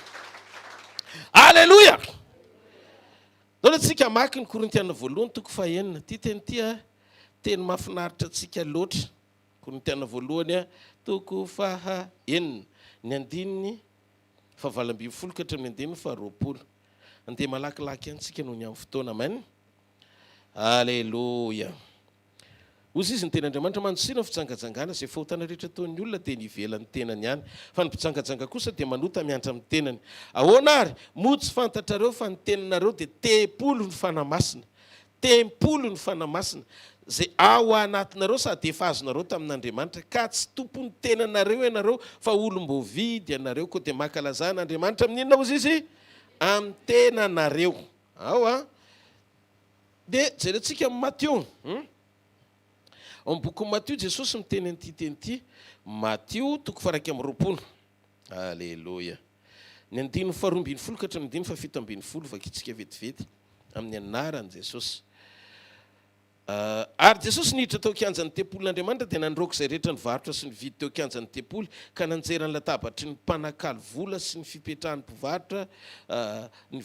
Aleloia! Ndao tsika hamaky ny Korintiana voalohany toko fahenina. Ity teny ity a, teny mahafinaritra antsika loatra. Korintiana voalohany a, toko faha enina, ny andininy faha 18 ka hatramin'ny andininy faha 20. Andeha malakilaky ihany tsika noho ny amin'ny fotoana. Amen. Aleloia. Hoy izy, Ny Tenin'Andriamanitra mandosira ny fijangajangana, izay fahotana rehetra ataon'ny olona dia ny ivelan'ny tenany ihany, fa ny mpijangajanga kosa dia manota miantra amin'ny tenany. Ahoana àry? Moa tsy fantatrareo fa ny teninareo dia tempolin'ny Fanahy Masina, tempolin'ny Fanahy Masina, izay ao anatinareo sady efa azonareo tamin'Andriamanitra, ka tsy tompon'ny tenanareo ianareo, fa olom-boavidy ianareo, koa dia mankalazà an'Andriamanitra amin'ny inona, hoy izy? Amin'ny tenanareo. Ao an! Dia jerentsika amin'ny Matio. Hum? Ao amin'ny bokin'i Matio, Jesosy miteny an'ity teny ity. Matio, toko faha-21. Aleloia. Ny andininy faharoa ambin'ny folo ka hatramin'ny andininy faha-17, vakintsika vetivety amin'ny anaran'i Jesosy. Ary Jesosy niditra tao an-kianjan'ny tempolin'Andriamanitra dia nandroaka izay rehetra nivarotra sy nividy teo an-kianjan'ny tempoly, ka nanjera ny latabatry ny mpanakalo vola sy ny fipetrahan'ny mpivarotra ny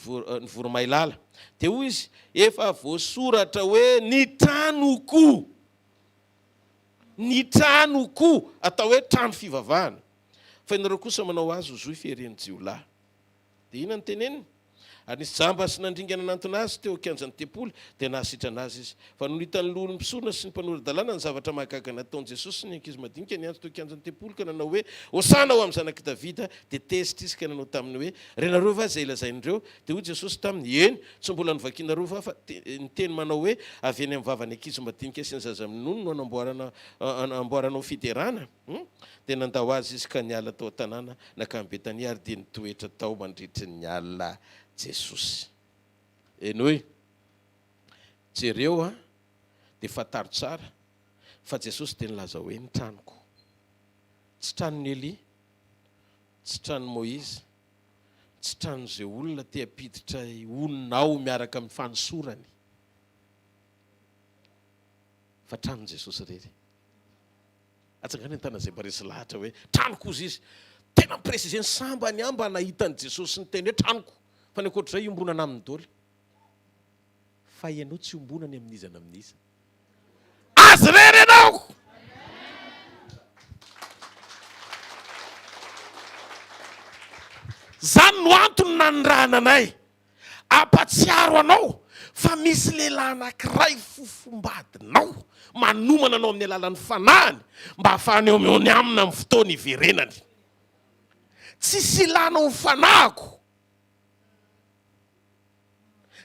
voromailala. Dia hoy izy, Efa voasoratra hoe, Ny tranoko, ny tranoko, atao hoe trano fivavahana, fa ianareo kosa manao azy ho zohy fieren'ny jiolahy. Dia inona no teneniny? Ary nisy jamba sy nandringana nanantona azy teo an-kianjan'ny tempoly, dia nahasitrana azy izy. Fa nony hitan'ny loholon'ny mpisorona sy ny mpanora-dalàna ny zavatra mahagaga nataon'i Jesosy sy ny ankizy madinika niantso teo an-kianjan'ny tempoly ka nanao hoe, Hosana ho amin'ny Zanak'i Davida! dia tezitra izy ka nanao taminy hoe, Renareo va izay lazain'ireo? Dia hoy Jesosy taminy, Eny, tsy mbola novakinareo va fa ny teny manao hoe, Avy eny amin'ny vavan'ny ankizy madinika sy ny zaza minono no anamboarana amboaranao fiderana? Dia nandao azy izy ka niala tao an-tanàna nankany Betania ary dia nitoetra tao mandritry ny alina Jesosy. Henoy, jereo an, dia fantaro tsara fa Jesosy dia nilaza hoe ny tranoko. Tsy tranon'i Elia, tsy tranon'i Moizy, tsy tranon'izay olona te hampiditra honina ao miaraka amin'ny fanosorany, fa tranon'i Jesosy irery. Atsangano ny tanana izay mba resy lahatra hoe tranoko hozy izy. Tena mi-préciser ny sambany aho mba nahita an'i Jesosy niteny hoe tranoko. Fa ny ankoatr'izay iombonana aminy doly. Fa ianao tsy iombonany amin'iza na amin'iza. Azy irery ianao! Izany no antony nanirahana anay hampatsiaro anao fa misy lehilahy anankiray fofombadinao manomana anao amin'ny alalan'ny fanahiny mba hahafahany eo ny aminy amin'ny fotoana hiverenany. Tsisy ilanao ny fanahiko.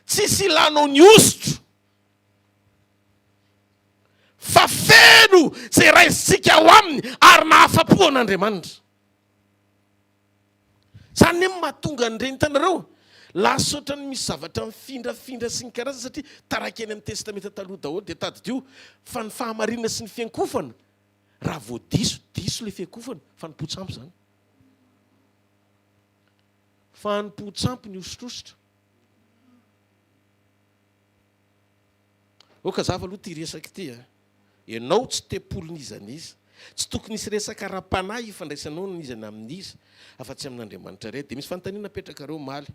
Tsisy ilanao ny hosotro. Fa feno izay raisintsika ao aminy ary nahafa-po an'Andriamanitra. Zany ne mahatonga an'ireny hitanareo lasa ohatran'ny misy zavatra mifindrafindra sy ny karazany satria taraiky any amin'ny testamenta taloha daholo dia tadidio fa ny fahamarinana sy ny fiankofana raha vao diso, diso ilay fiankofana, fanompoan-tsampy izany. Fanompoan-tsampy ny hosotrosotra. Ok azava aloha ity resaka ity a! Ianao tsy tempolin'iza n'iza. Tsy tokony hisy resaka ara-panahy ifandraisanao n'iza na amin'iza afa-tsy amin'Andriamanitra irery. Dia misy fanontaniana napetrakareo omaly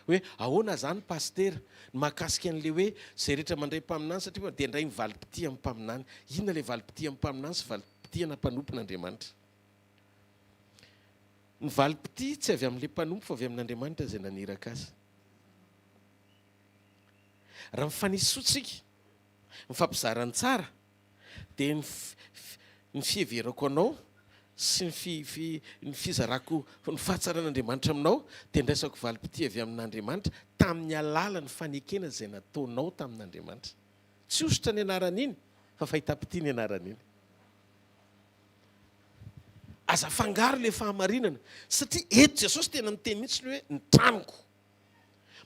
hoe ahoana zany Pasitera ny mahakasika an'ilay hoe izay rehetra mandray mpaminany satria dia handray ny valim-pitia amin'ny mpaminany. Inona ilay valim-pitia amin'ny mpaminany sy valim-pitia na mpanompon'Andriamanitra? Ny valim-pitia tsy avy amin'ilay mpanompo fa avy amin'Andriamanitra izay naniraka azy. Raha mifanisy soa tsika, mifampizara ny tsara, dia ny ny fiheverako anao sy ny fi fi ny fizarako ny fahatsaran'Andriamanitra aminao dia ndraisako valim-pitia avy amin'Andriamanitra tamin'ny alalan'ny fanekena izay nataonao tamin'Andriamanitra. Tsy hosotra ny anaran'iny fa fahitam-pitia ny anaran'iny. Aza afangaro ilay fahamarinana satria eto Jesosy tena miteny mihitsy ny hoe ny tranoko.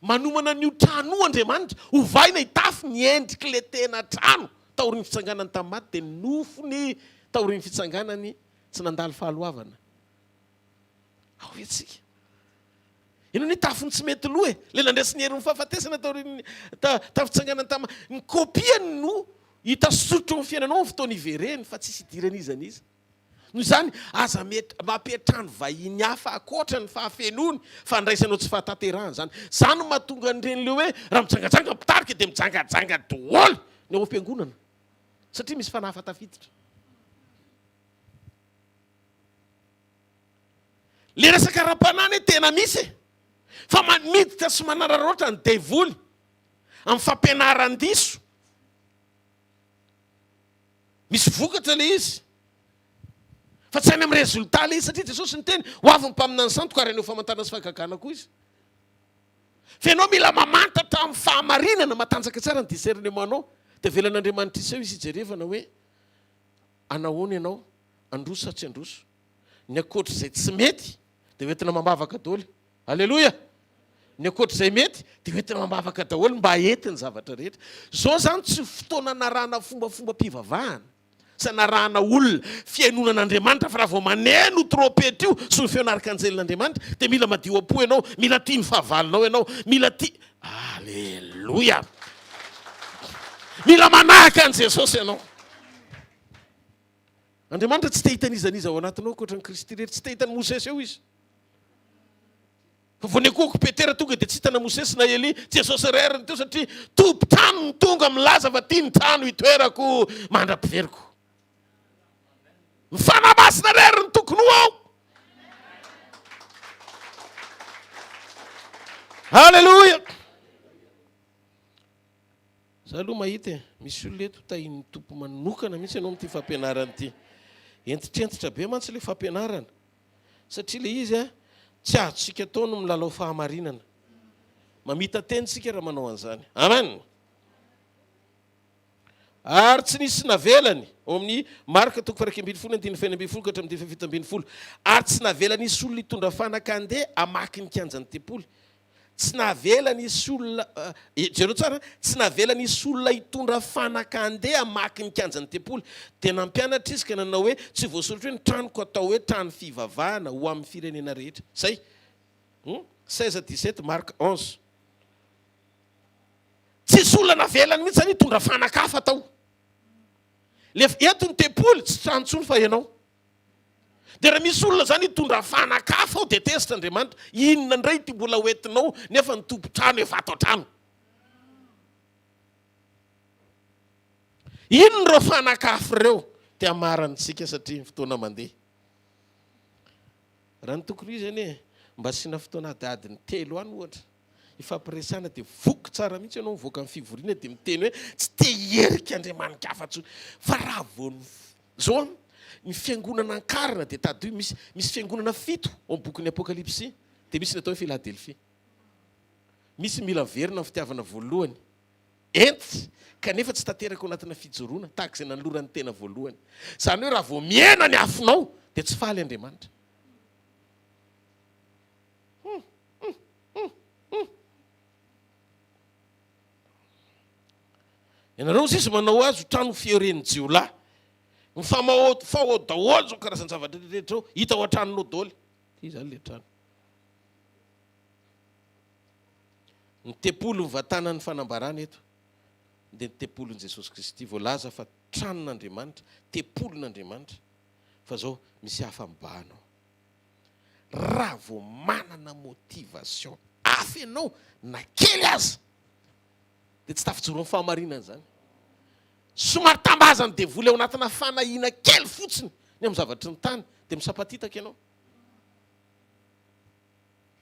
Manomana an'io trano io Andriamanitra, ovaina hitafy ny endrik'ilay tena trano taorian'ny fitsanganany tamin'ny maty, dia ny nofony taorian'ny fitsanganany tsy nandalo fahaloavana. Ao ve tsika? Inona ny tafony tsy mety lo e? Ilay nandresy ny herin'ny fahafatesana taorian'ny tamin'ny fitsanganany tamin'ny maty. Ny kopiany no hita soritra eo amin'ny fiainanao amin'ny fotoana ivereny fa tsisy idiran'iza n'iza. Noho izany, aza mampiantrano vahiny hafa ankoatra ny fahafenoany, fandraisanao tsy fahatanterahana izany. Izany no mahatonga an'ireny ilay hoe raha mijangajanga ny mpitarika dia mijangajanga daholo ny ao am-piangonana satria misy fanahy hafa tafiditra. Ilay resaka ara-panahy anie tena misy e! Fa miditra sy manararaotra ny devoly amin'ny fampianaran-diso. Misy vokatra ilay izy. Fa tsy any amin'ny résultat ilay izy satria Jesosy niteny, ho avy ny mpaminany sandoka ary haneho famantarana sy fahagagana koa izy. Fa ianao mila mamantatra amin'ny fahamarinana, matanjaka tsara ny discernement-nao, dia avelan'Andriamanitra hiseho izy hijerevana hoe anahoana ianao, handroso sa tsy handroso. Ny ankoatr'izay tsy mety dia hoentina mambavaka daholo. Aleloia! Ny ankoatr'izay mety dia hoentina mambavaka daholo mba hety ny zavatra rehetra. Izao izany tsy fotoana anarahana fombafombam-pivavahana sy anarahana olona, fihainoana an'Andriamanitra fa raha vao maneno io trompetra io sy ny feon'arkanjelin'Andriamanitra dia mila madio am-po ianao, mila tia ny fahavalonao ianao, mila tia. Aleloia! Mila manahaka an'i Jesosy ianao. Andriamanitra tsy te hahita an'iza n'iza ao anatinao ankoatra an'i Kristy irery. Tsy te hahita an'i Mosesy eo Izy. Fa vao niankohoka Petera tonga dia tsy hita na Mosesy na Elia. Jesosy irery no teo satria tompon-trano no tonga milaza fa ity ny trano hitoerako mandra-piveriko. Ny Fanahy Masina irery no tokony ho ao. Alléluia. Za aloha mahita e, misy olona eto tahin'ny Tompo manokana mihitsy ianao amin'ity fampianarana ity. Hentitrentitra be mantsy ilay fampianarana. Satria ilay izy a, tsy azontsika atao ny milalao fahamarinana. Mamita teny isika raha manao an'izany. Amen! Ary tsy nisy navelany, ao amin'ny Marka toko faha-11 andininy faha-16 ka hatramin'ny andininy faha-17. Ary tsy navelany hisy olona hitondra fanaka handeha hamaky ny kianjan'ny tempoly. Tsy navelany hisy olona, jereo tsara, tsy navelany hisy olona hitondra fanaka handeha hamaky ny kianjan'ny tempoly. Dia nampianatra izy ka nanao hoe, Tsy voasoratra hoe ny tranoko atao hoe trano fivavahana ho amin'ny firenena rehetra. Zay. Hum? 16 17, Marc 11. Tsisy olona navelany mihitsy zany hitondra fanaka hafa tao. Le eto ny tempoly tsy trano intsony fa ianao. Dia raha misy olona izany hitondra fanaka hafa ao dia tezitra Andriamanitra, inona indray ity mbola ho entinao nefa ny tompon-trano efa ato an-trano? Inona ireo fanaka hafa ireo? Dia hamarantsika satria ny fotoana mandeha. Raha ny tokony ho izy anie, mba asiana fotoana adiadiny telo any ohatra, ifampiresahana dia voky tsara mihitsy ianao mivoaka ny fivoriana dia miteny hoe tsy te hierika Andriamani-kafa intsony. Fa raha vao ny zao an, ny fiangonana ankarina dia tadidio misy misy fiangonana fito ao amin'ny bokin'ny Apokalypsy dia misy ny atao hoe Filadelfia. Misy mila miverina amin'ny fitiavana voalohany. Ent, kanefa tsy tanteraka ao anatina fijoroana tahaka izay nanolorany tena voalohany. Izany hoe raha vao mihena ny afonao dia tsy faly Andriamanitra. Hum, hum, hum, hum. Ianareo sisa manao azy ho trano fioren'ny jiolahy. Mifamahofaho ao daholo izao karazan-javatra rehetra izao. Hita ao an-tranonao daholo. Ity izany ilay trano. Ny tempoly mivantanan'ny fanambarana eto dia ny tempolin'i Jesosy Kristy. Voalaza fa tranon'Andriamanitra, tempolin'Andriamanitra. Fa zao misy hafa mibahana ao. Raha vao manana motivation hafa ianao na kely aza dia tsy tafijoro amin'ny fahamarinana izany. Somary tambazan'ny devoly ao anatina fanahiana kely fotsiny ny amin'ny zavatry ny tany dia misapatitaka ianao.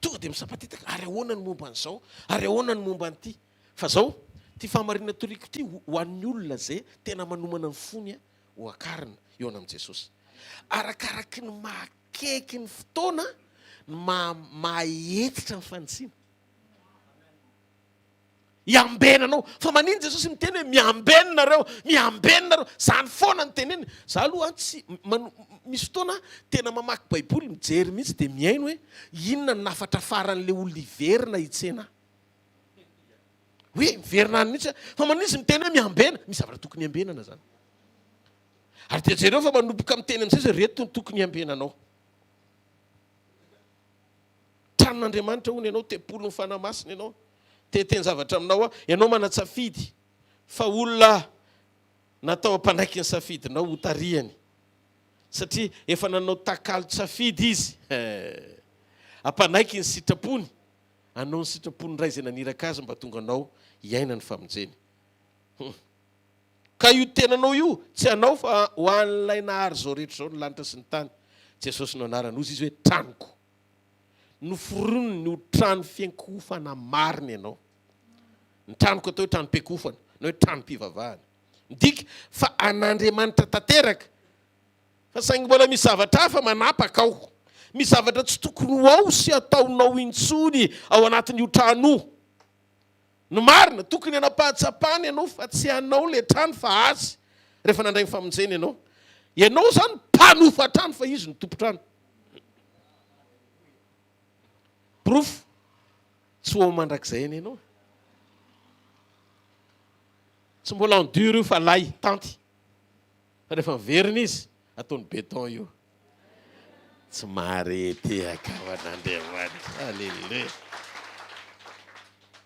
Tonga dia misapatitaka, ary ahoana ny momba an'izao? Ary ahoana ny momba an'ity? Fa zao, ity fahamarinana toriko ity ho an'ny olona izay tena manomana ny fony ho akarina eo amin'i Jesosy. Arakaraky ny maha akaiky ny fotoana no maha maha hentitra ny fanitsiana. Hiambenanao. Fa manino Jesosy miteny hoe miambena nareo, miambena nareo. Zany foana no teneniny. Za aloha an tsy mano misy fotoana aho tena mamaky baiboly, mijery mihitsy dia mihaino hoe inona no nafatra faran'le olona hiverina hitsena ahy. Hoe miverina any mihitsy aho. Fa manino izy miteny hoe miambena? Misy zavatra tokony hiambenana zany. Ary dia jereo fa manomboka miteny amin'izay izy hoe reto no tokony hiambenanao. Tranon'Andriamanitra hono ianao, tempolin'ny Fanahy Masina ianao. Te hiteny zavatra aminao aho, ianao manan-tsafidy fa olona natao hampanaiky ny safidinao ho tarihany. Satria efa nanao takalon-tsafidy izy. Hampanaiky ny sitrapony, hanao ny sitrapon'ny Ray izay naniraka azy mba tonga anao hiaina ny famonjeny. Hum. Ka io tenanao io tsy anao fa ho an'ilay nahary izao rehetra izao, ny lanitra sy ny tany. Jesosy no anarany. Hozy izy hoe tranoko. Noforoniny ho trano fiankohofana marina ianao. Ny tranoko atao hoe tranom-piankohofana na hoe tranom-pivavahana. Midika fa an'Andriamanitra tanteraka. Fa saingy mbola misy zavatra hafa manapaka ao. Misy zavatra tsy tokony ho ao sy ataonao intsony ao anatin'io trano io. Ny marina, tokony hanam-pahatsapana ianao fa tsy anao ilay trano fa azy rehefa nandray ny famonjena ianao. Ianao izany mpanofa trano fa izy no tompon-trano. Porofo, tsy ho ao mandrakizay anie ianao. Tsy mbola en dur io fa lay, tanty. Fa rehefa miverina izy, ataony béton io. Tsy mahare tehaka ho an'Andriamanitra. Alléluia.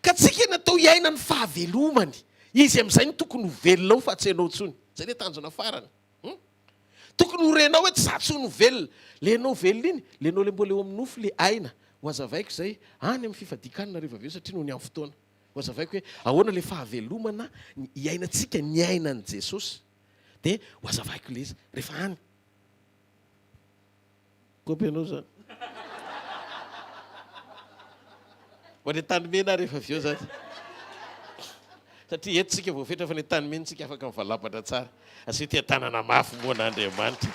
Ka tsika natao hiaina ny fahavelomany. Izy amin'izay no tokony ho velona ao fa tsy ianao intsony. Izay ilay tanjona farany. Hum? Tokony ho renao hoe tsy za intsony no velona. Le ianao velona iny, le ianao le mbola eo amin'ny nofo le aina. Ho hazavaiko izay any amin'ny fifadian-kanina rehefa avy eo satria noho ny amin'ny fotoana. Ho hazavaiko hoe ahoana le fahavelomana iainantsika ny ainan'i Jesosy. Dia ho hazavaiko ilay izy rehefa any. Kopy ianao zany. Ho any Antanimena aho rehefa avy eo zany. Satria eto tsika voafetra fa any Antanimena tsika afaka mivalapatra tsara. Asio tia tanana mafy moa an'Andriamanitra.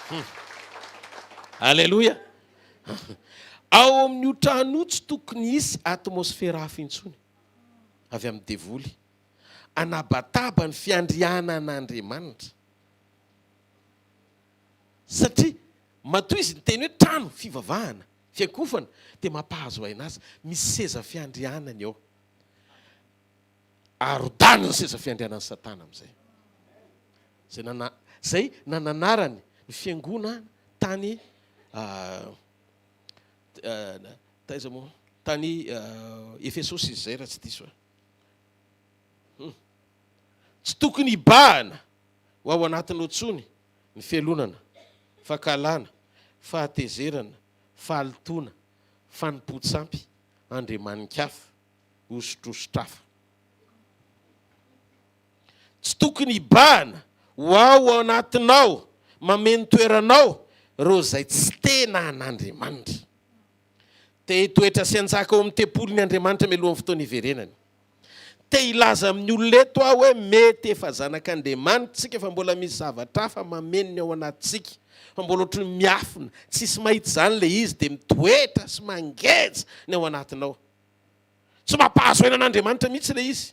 Hmm. Alléluia. Ao amin'io trano io tsy tokony hisy atmosfera hafa intsony avy amin'ny devoly. Anabataba ny fiandrianan'Andriamanitra. Satria matoa izy niteny hoe trano fivavahana, fiankofana, dia mampahazo aina azy. Misy seza fiandrianany ao. Arodany ny seza fiandrianan'i Satana amin'izay. Izay nana, izay nananarany ny fiangonana tany taiza moa? Tany Efesosy izy izay raha tsy diso aho. Hum. Tsy tokony hibahana ho ao anatinao intsony ny fialonana, fankahalana. Fahatezerana, fahalotoana, fanompoan-tsampy, andriamani-kafa, hosotrosotrafa. Tsy tokony hibahana ho ao anatinao, mameno toeranao, ireo izay tsy tena an'Andriamanitra. Te hitoetra sy hanjaka ao amin'ny tempoliny Andriamanitra mialohan'ny fotoana hiverenany. Te hilaza amin'ny olona eto aho hoe mety efa zanak'Andriamanitra isika fa mbola misy zavatra hafa mameno ny ao anatintsika, fa mbola ohatran'ny miafina, tsisy mahita izany ilay izy dia mitoetra sy mangeja ny ao anatinao. Tsy mampahazo aina an'Andriamanitra mihitsy ilay izy.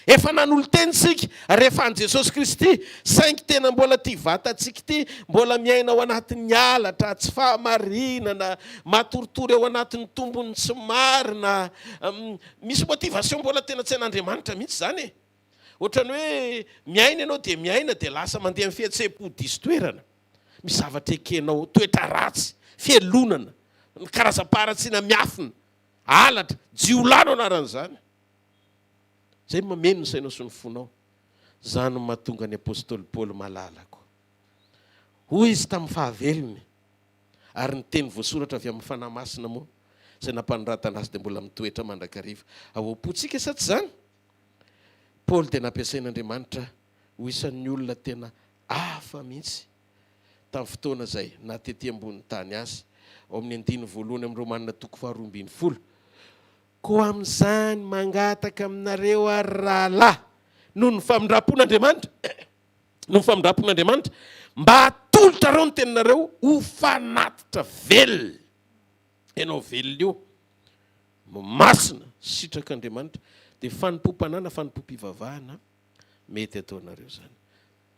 Efa nanolo-tena isika rehefa an'i Jesosy Kristy, saingy tena mbola ity vatantsika ity mbola miaina ao anatin'ny halatra, tsy fahamarinana, matoritory ao anatin'ny tombony tsy marina. Misy motivation mbola tena tsy an'Andriamanitra mihitsy izany e. Ohatran'ny hoe miaina ianao dia miaina dia lasa mandeha amin'ny fihetseham-po diso toerana. Misy zavatra ekenao, toetra ratsy, fialonana, ny karazam-paharatsiana miafina, halatra, jiolahy no anaran'izany. Izay no mameno ny sainao sy ny fonao. Izany no mahatonga ny apostoly Paoly malalako. Hoy izy tamin'ny fahavelony, ary ny teny voasoratra avy amin'ny Fanahy Masina moa, izay nampanoratana azy dia mbola mitoetra mandrakariva ao am-pontsika, sa tsy izany? Paoly dia nampiasain'Andriamanitra ho isan'ny olona tena hafa mihitsy tamin'ny fotoana izay naha tety ambonin'ny tany azy. Ao amin'ny andininy voalohany amin'ny Romana toko faharoambinifolo, Koa amin'izany mangataka aminareo aho, ry rahalahy, noho ny famindram-pon'Andriamanitra, noho ny famindram-pon'Andriamanitra, mba hatolotrareo ny teninareo ho fanatitra velona. Ianao velona io, masina, sitrak'Andriamanitra, dia fanompoam-panahy na fanompoam-pivavahana mety ataonareo izany.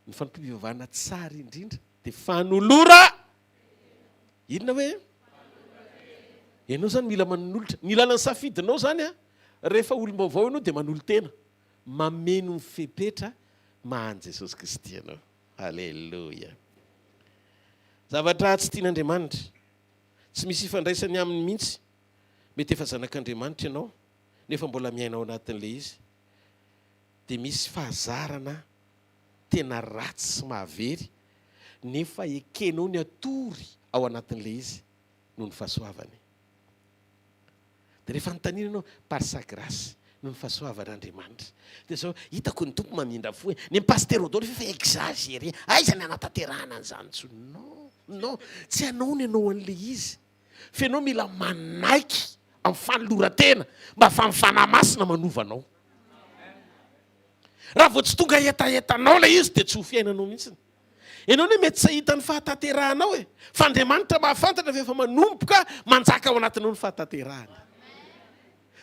Ny fanompoam-pivavahana tsara indrindra dia fanolora inona hoe? Ianao izany mila manolotra. Ny lalan'ny safidinao izany a, rehefa olom-baovao ianao dia manolo-tena. Mameno ny fepetra maha an'i Jesosy Kristy anao. Aleloia. Zavatra tsy tian'Andriamanitra, tsy misy ifandraisany aminy mihitsy. Mety efa zanak'Andriamanitra ianao nefa mbola miaina ao anatin'ilay izy. Dia misy fahazarana tena ratsy sy mahavery nefa ekenao ny hatory ao anatin'ilay izy noho ny fahasoavany. Dia rehefa anontaniana ianao, par sa grâce, noho ny fahasoavan'Andriamanitra. Dia izao, hitako ny Tompo mamindra fo e. Ny Pasitera Odon nefa efa exagéré. Aiza ny hanatanterahana an'izany intsony? Non, non, tsy anao ny hanao an'ilay izy. Fa ianao mila manaiky amin'ny fanoloran-tena mba ahafahan'ny Fanahy Masina manova anao. Raha vao tsy tonga hetahetanao ilay izy dia tsy ho fiainanao mihitsy. Ianao anie mety tsy hahita ny fahatanterahanao e! Fa Andriamanitra mahafantatra fa efa manomboka manjaka ao anatinao ny fahatanterahany.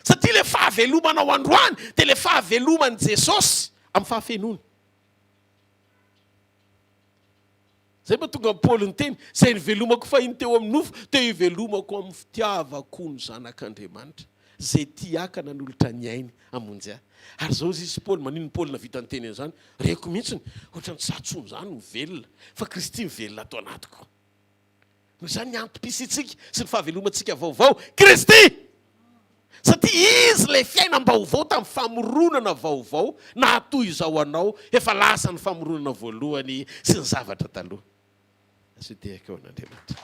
Satria ilay fahavelomanao androany dia ilay fahaveloman'i Jesosy amin'ny fahafenoany. Izay mba tonga Paoly niteny, izay nivelomako fahiny teo amin'ny nofo, dia hivelomako amin'ny fitiavako ny Zanak'Andriamanitra, izay tia ahy ka nanolotra ny ainy hamonjy ahy. Ary izao hozy izy Paoly, maninona Paoly nahavita niteny an'izany? Reko mihitsiny, ohatran'ny tsy za intsony izany no velona, fa Kristy mivelona ato anatiko. Noho izany ny antom-pisiantsika sy ny fahavelomantsika vaovao, Kristy! Satria Izy ilay fiainam-baovao tamin'ny famoronana vaovao nahatoy izao anao, efa lasa ny famoronana voalohany sy ny zavatra taloha. Asio tehaka eo an'Andriamanitra.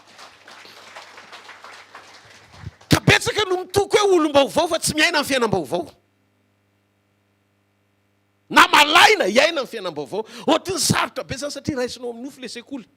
Ka betsaka no mitoky hoe olom-baovao fa tsy miaina ny fiainam-baovao. Na malaina hiaina ny fiainam-baovao. Ohatry ny sarotra be izany satria raisinao amin'ny nofo ilay sekoly.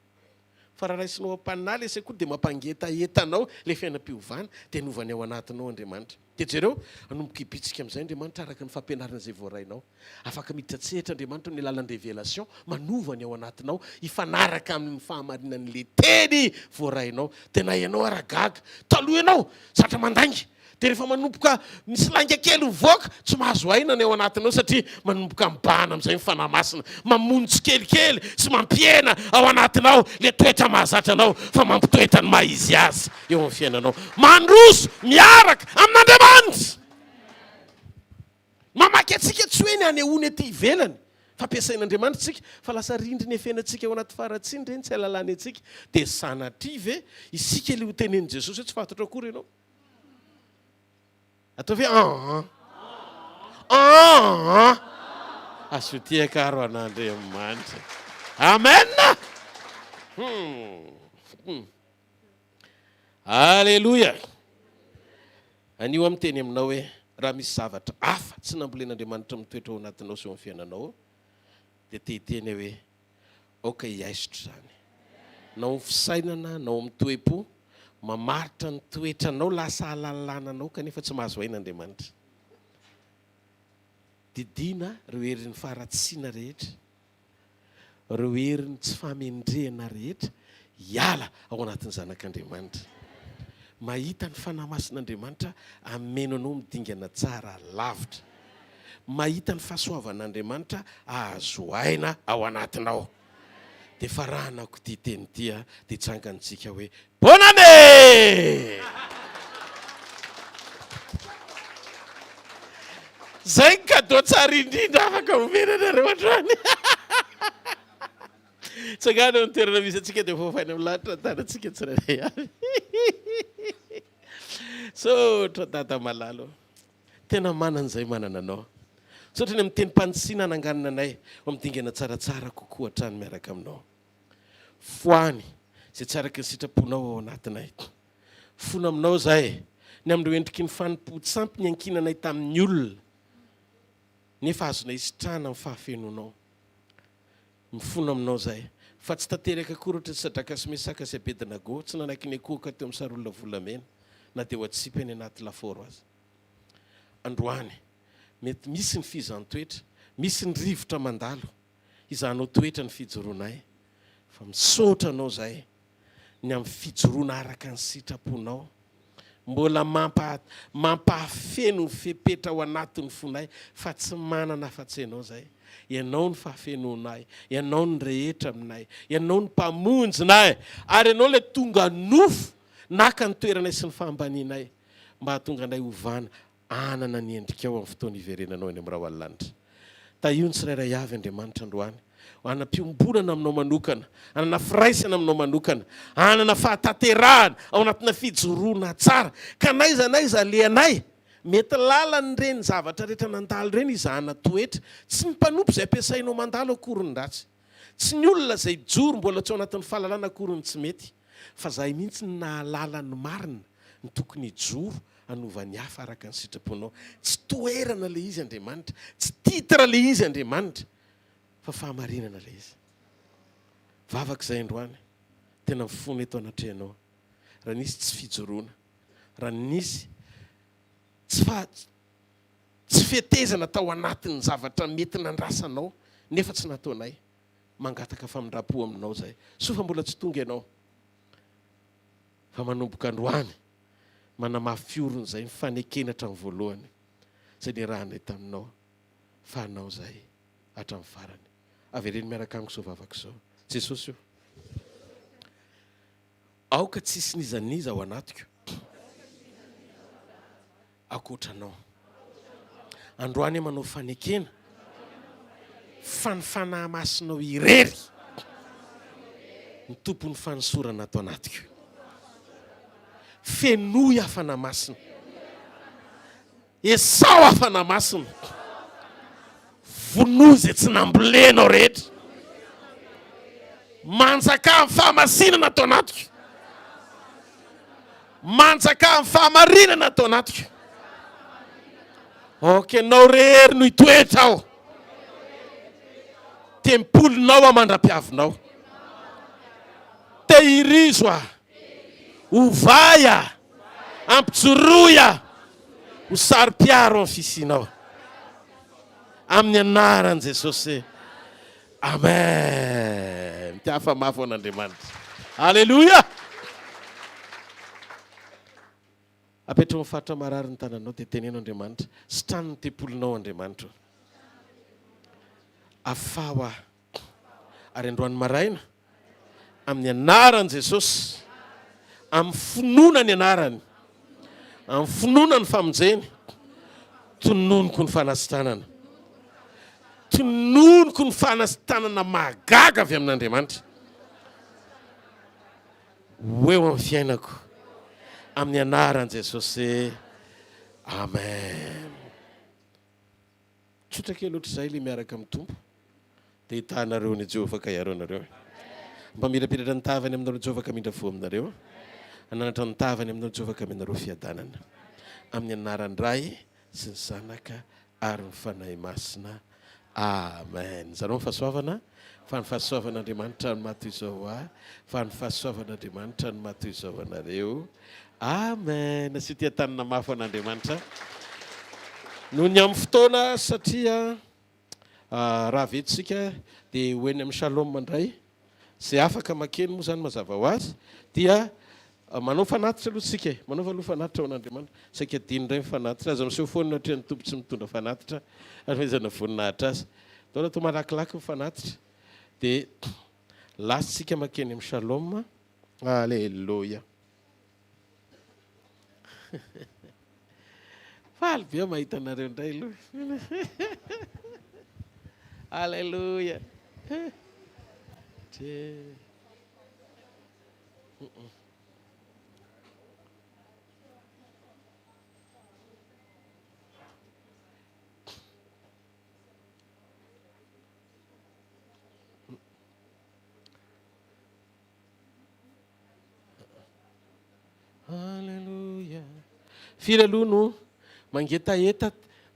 Fa raha raisinao am-panahy ilay sekoly dia mampangetaheta anao ilay fiainam-piovana dia novany ao anatinao Andriamanitra. Dia jereo, hanomboka hibitsika amin'izay Andriamanitra araka ny fampianarana izay voarainao. Afaka miditra an-tsehatra Andriamanitra amin'ny alalan'ny révélation, manova ny ao anatinao hifanaraka amin'ny fahamarinan'ilay teny voarainao. Dia na ianao ara gaga. Taloha ianao zatra mandainga. Dia rehefa manomboka misy lainga kely mivoaka, tsy mahazo aina ny ao anatinao satria manomboka mibahana amin'izay ny Fanahy Masina. Mamono tsikelikely sy mampihena ao anatinao ilay toetra mahazatra anao fa mampitoetra ny maha izy azy eo amin'ny fiainanao. Mandroso miaraka amin'Andriamanitra! Mamaky antsika tsy hoe ny hanehoana ety ivelany fa ampiasain'Andriamanitra isika fa lasa rindrina efenantsika ao anaty faharatsiana ireny tsy ahalalany antsika. Dia sanatria ve isika ilay hotenenin'i Jesosy hoe tsy fantatro akory ianao? Ataovy hoe aa. Aa. Asio tehaka aro an'Andriamanitra. Amen. Hmm. Aleloia! Anio aho miteny aminao hoe raha misy zavatra hafa tsy nambolen'Andriamanitra mitoetra ao anatinao sy eo amin'ny fiainanao dia te hiteny aho hoe aoka hiaisotra izany. Na ao amin'ny fisainana na ao amin'ny toe-po, mamaritra ny toetranao lasa ahalalana anao kanefa tsy mahazo aina Andriamanitra. Didiana ireo herin'ny faharatsiana rehetra. ireo herin'ny tsy fahamendrehana rehetra hiala ao anatin'ny zanak'Andriamanitra. Mahita ny Fanahy Masin'Andriamanitra hameno anao amin'ny dingana tsara lavitra. Mahita ny fahasoavan'Andriamanitra hahazo aina ao anatinao. Dia faranako ity teny ity dia tsangantsika hoe Bonne année! Zay ny cadeau tsara indrindra afaka omena anareo androany. Tsangano eo amin'ny toerana misy antsika dia voafaina amin'ny lanitra ny tanantsika tsirairay avy. Misaotra Dada malala ô. Tena manana izay manana anao. Misaotra ny amin'ny tenim-panitsiana hananganana anay ho amin'ny dingana tsaratsara kokoa hatrany miaraka aminao. Foany izay tsy araka ny sitraponao ao anatinay. Fona aminao izahay ny amin'ireo endriky ny fanompoan-tsampy niankinanay tamin'ny olona, nefa azonay isitrahana amin'ny fahafenoanao. Mifona aminao izahay, fa tsy tanteraka akory ohatran'i Sadraka sy Mesaka sy Abednago, tsy nanaiky niankohoka teo amin'ny saron'olona volamena, na dia ho atsipy any anaty lafaoro aza. Androany, mety misy ny fihizan-toetra, misy ny rivotra mandalo, hizahanao toetra ny fijoroanay, fa misaotra anao izahay ny amin'ny fijoroana araka ny sitraponao. Mbola mampa mampahafeno ny fepetra ao anatin'ny fonay fa tsy manana afa-tsy Ianao izahay. Ianao no fahafenoanay, Ianao no rehetra aminay, Ianao no Mpamonjinay, ary Ianao ilay tonga nofo naka ny toeranay sy ny fahambanianay mba hahatonga anay hovana hanana ny endrikao amin'ny fotoana hiverenanao eny amin'ny rahona lanitra. Tahio ny tsirairay avy, Andriamanitra, androany, hanam-piombonana aminao manokana, hanana firaisana aminao manokana, hanana fahatanterahana ao anatina fijoroana tsara, ka n'aiza n'aiza alehanay, mety lalan'ireny zavatra rehetra nandalo ireny hizahana toetra. Tsy ny mpanompo izay ampiasainao mandalo akory ny ratsy. Tsy ny olona izay mijoro mbola tsy ao anatin'ny fahalalana akory ny tsy mety, fa izahay mihitsy no nahalala ny marina, ny tokony hijoro hanova ny hafa araka ny sitraponao. Tsy toerana ilay izy Andriamanitra, tsy titre ilay izy Andriamanitra, fa fahamarinana ilay izy. Vavaka izay androany, tena mifona eto anatrehanao. Raha nisy tsy fijoroana, raha nisy tsy faha, tsy fetezana tao anatin'ny zavatra mety nandrasanao nefa tsy nataonay, mangataka famindram-po aminao izay. Soa fa mbola tsy tonga ianao, fa manomboka androany, manamafy orina izay ny fanekena hatramin'ny voalohany izay niarahanay taminao fa hanao izay hatramin'ny farany. Avereno miaraka amiko izao vavaka izao. Jesosy o! Aoka tsy hisy n'iza n'iza ao anatiko ankoatra Anao. Androany aho manao fanekena fa ny Fanahy Masinao irery no tompon'ny fanosorana ato anatiko. Fenoy aho Fanahy Masina. Esao aho Fanahy Masina. Vonoy izay tsy nambolenao rehetra. Manjakà amin'ny fahamasinana ato anatiko. Manjakà amin'ny fahamarinana ato anatiko. Aoka ianao rery no hitoetra ao. Tempolinao aho mandra-piavinao. Tehirizo aho. Ovay aho. Ampijoroy aho ho saro-piaro amin'ny fisianao. Amin'ny anaran'i Jesosy. Amen. Mitiafa mafy ho an'Andriamanitra. Alléluia. Apetraho amin'ny faritra marary ny tananao dia teneno Andriamanitra, sitrano ny tempolinao Andriamanitra. Afaho aho. Ary androany maraina, amin'ny anaran'i Jesosy, amin'ny finoana ny anarany, amin'ny finoana ny famonjeny, tononiko ny fanasitranana. Tononiko ny fanasitranana mahagaga avy amin'Andriamanitra. Ho eo amin'ny fiainako. Amin'ny anaran'i Jesosy. Amen. Tsotra kely ohatr'izay ilay miaraka amin'ny Tompo dia hitahanareo an'i Jehovah ka hiaro anareo. Mpamirapiratra ny tavany aminareo Jehovah ka hamindra fo aminareo. Hananatra ny tavany aminareo Jehovah ka amenareo fiadanana. Amin'ny anaran'ny Ray sy ny Zanaka ary ny Fanahy Masina. Amen. Zarao ny fahasoavana, fa ny fahasoavan'Andriamanitra no maha toy izao ahy, fa ny fahasoavan'Andriamanitra no maha toy izao anareo. Amen. Asio tia tanana mafy ho an'Andriamanitra. Noho ny amin'ny fotoana satria raha vita isika dia ho eny amin'ny Shalom indray. Izay afaka makeny moa izany mazava ho azy dia Manao fanatitra aloha tsika e! Manaova aloha fanatitra ho an'Andriamanitra. Saika adino indray ny fanatitra. Aza miseho foana eo atrehan'ny Tompo tsy mitondra fanatitra hanomezana voninahitra Azy. Daholo atao malakilaky ny fanatitra. Dia lasa tsika makeny amin'ny Shalom. Aleloia. Faly be aho mahita anareo indray aloha. Aleloia. Alléluia. Firy aloha no mangetaheta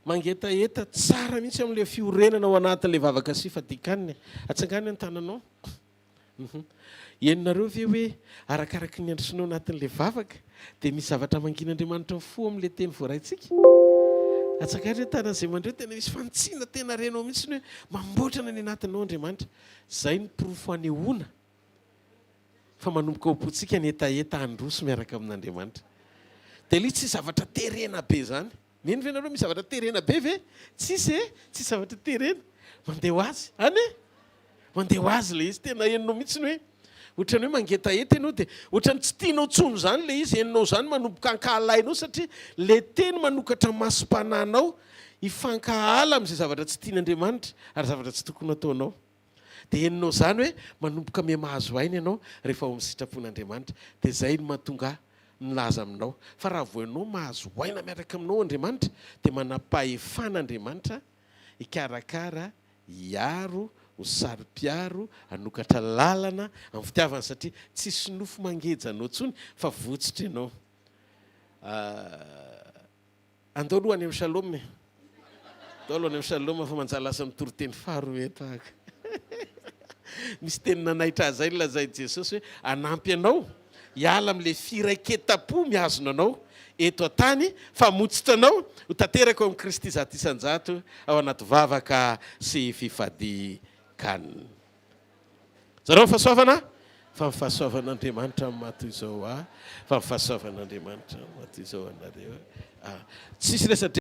mangetaheta tsara mihitsy amin'ilay fiorenana ao anatin'ilay vavaka sy fadikanina. Atsangano ny tananao. Henonareo ve hoe arakaraky ny androsoanao anatin'ilay vavaka dia misy zavatra mangin'Andriamanitra ny fo amin'ilay teny voaraintsika? Atsangano hoe tanan'izay mandre tena misy fanitsiana tena renao mihitsy ny hoe mamboatra ny any anatinao Andriamanitra. Izay no porofo anehoana fa manomboka ao am-pontsika ny hetaheta handroso miaraka amin'Andriamanitra. Dia ilay izy tsy zavatra terena be izany. Mino ve nareo misy zavatra terena be ve? Tsisy e! Tsisy zavatra terena. Mandeha ho azy. Any e! Mandeha ho azy ilay izy. Tena henonao mihitsy ny hoe ohatran'ny hoe mangetaheta ianao dia ohatran'ny tsy tianao intsony izany ilay izy. Henonao izany manomboka ankahalainao satria ilay teny manokatra masom-panahinao hifankahala amin'izay zavatra tsy tian'Andriamanitra ary zavatra tsy tokony hataonao. Dia henonao izany hoe manomboka miha-mahazo aina ianao rehefa ao amin'ny sitrapon'Andriamanitra. Dia izay no mahatonga ahy milaza aminao fa raha vao ianao mahazo aina miaraka aminao Andriamanitra dia manam-pahefana Andriamanitra hikarakara, hiaro, ho saro-piaro, hanokatra lalana amin'ny fitiavany satria tsisy nofo mangeja anao intsony fa votsotra ianao. Andao aloha any amin'ny Shalom e. Andao aloha any amin'ny Shalom fa manjary lasa mitory teny faharoa eto aho. Misy teny nanaitra ahy izay nolazain'i Jesosy hoe hanampy anao hiala amin'ilay firaiketam-po mihazona anao eto an-tany fa hamotsitra anao ho tanteraka ao amin'i Kristy 100% ao anaty vavaka sy fifadian-kanina. Zareo ny fahasoavana fa ny fahasoavan'Andriamanitra no maha toy izao ahy, fa ny fahasoavan'Andriamanitra no maha toy izao anareo. Ah, tsisy resadresaka.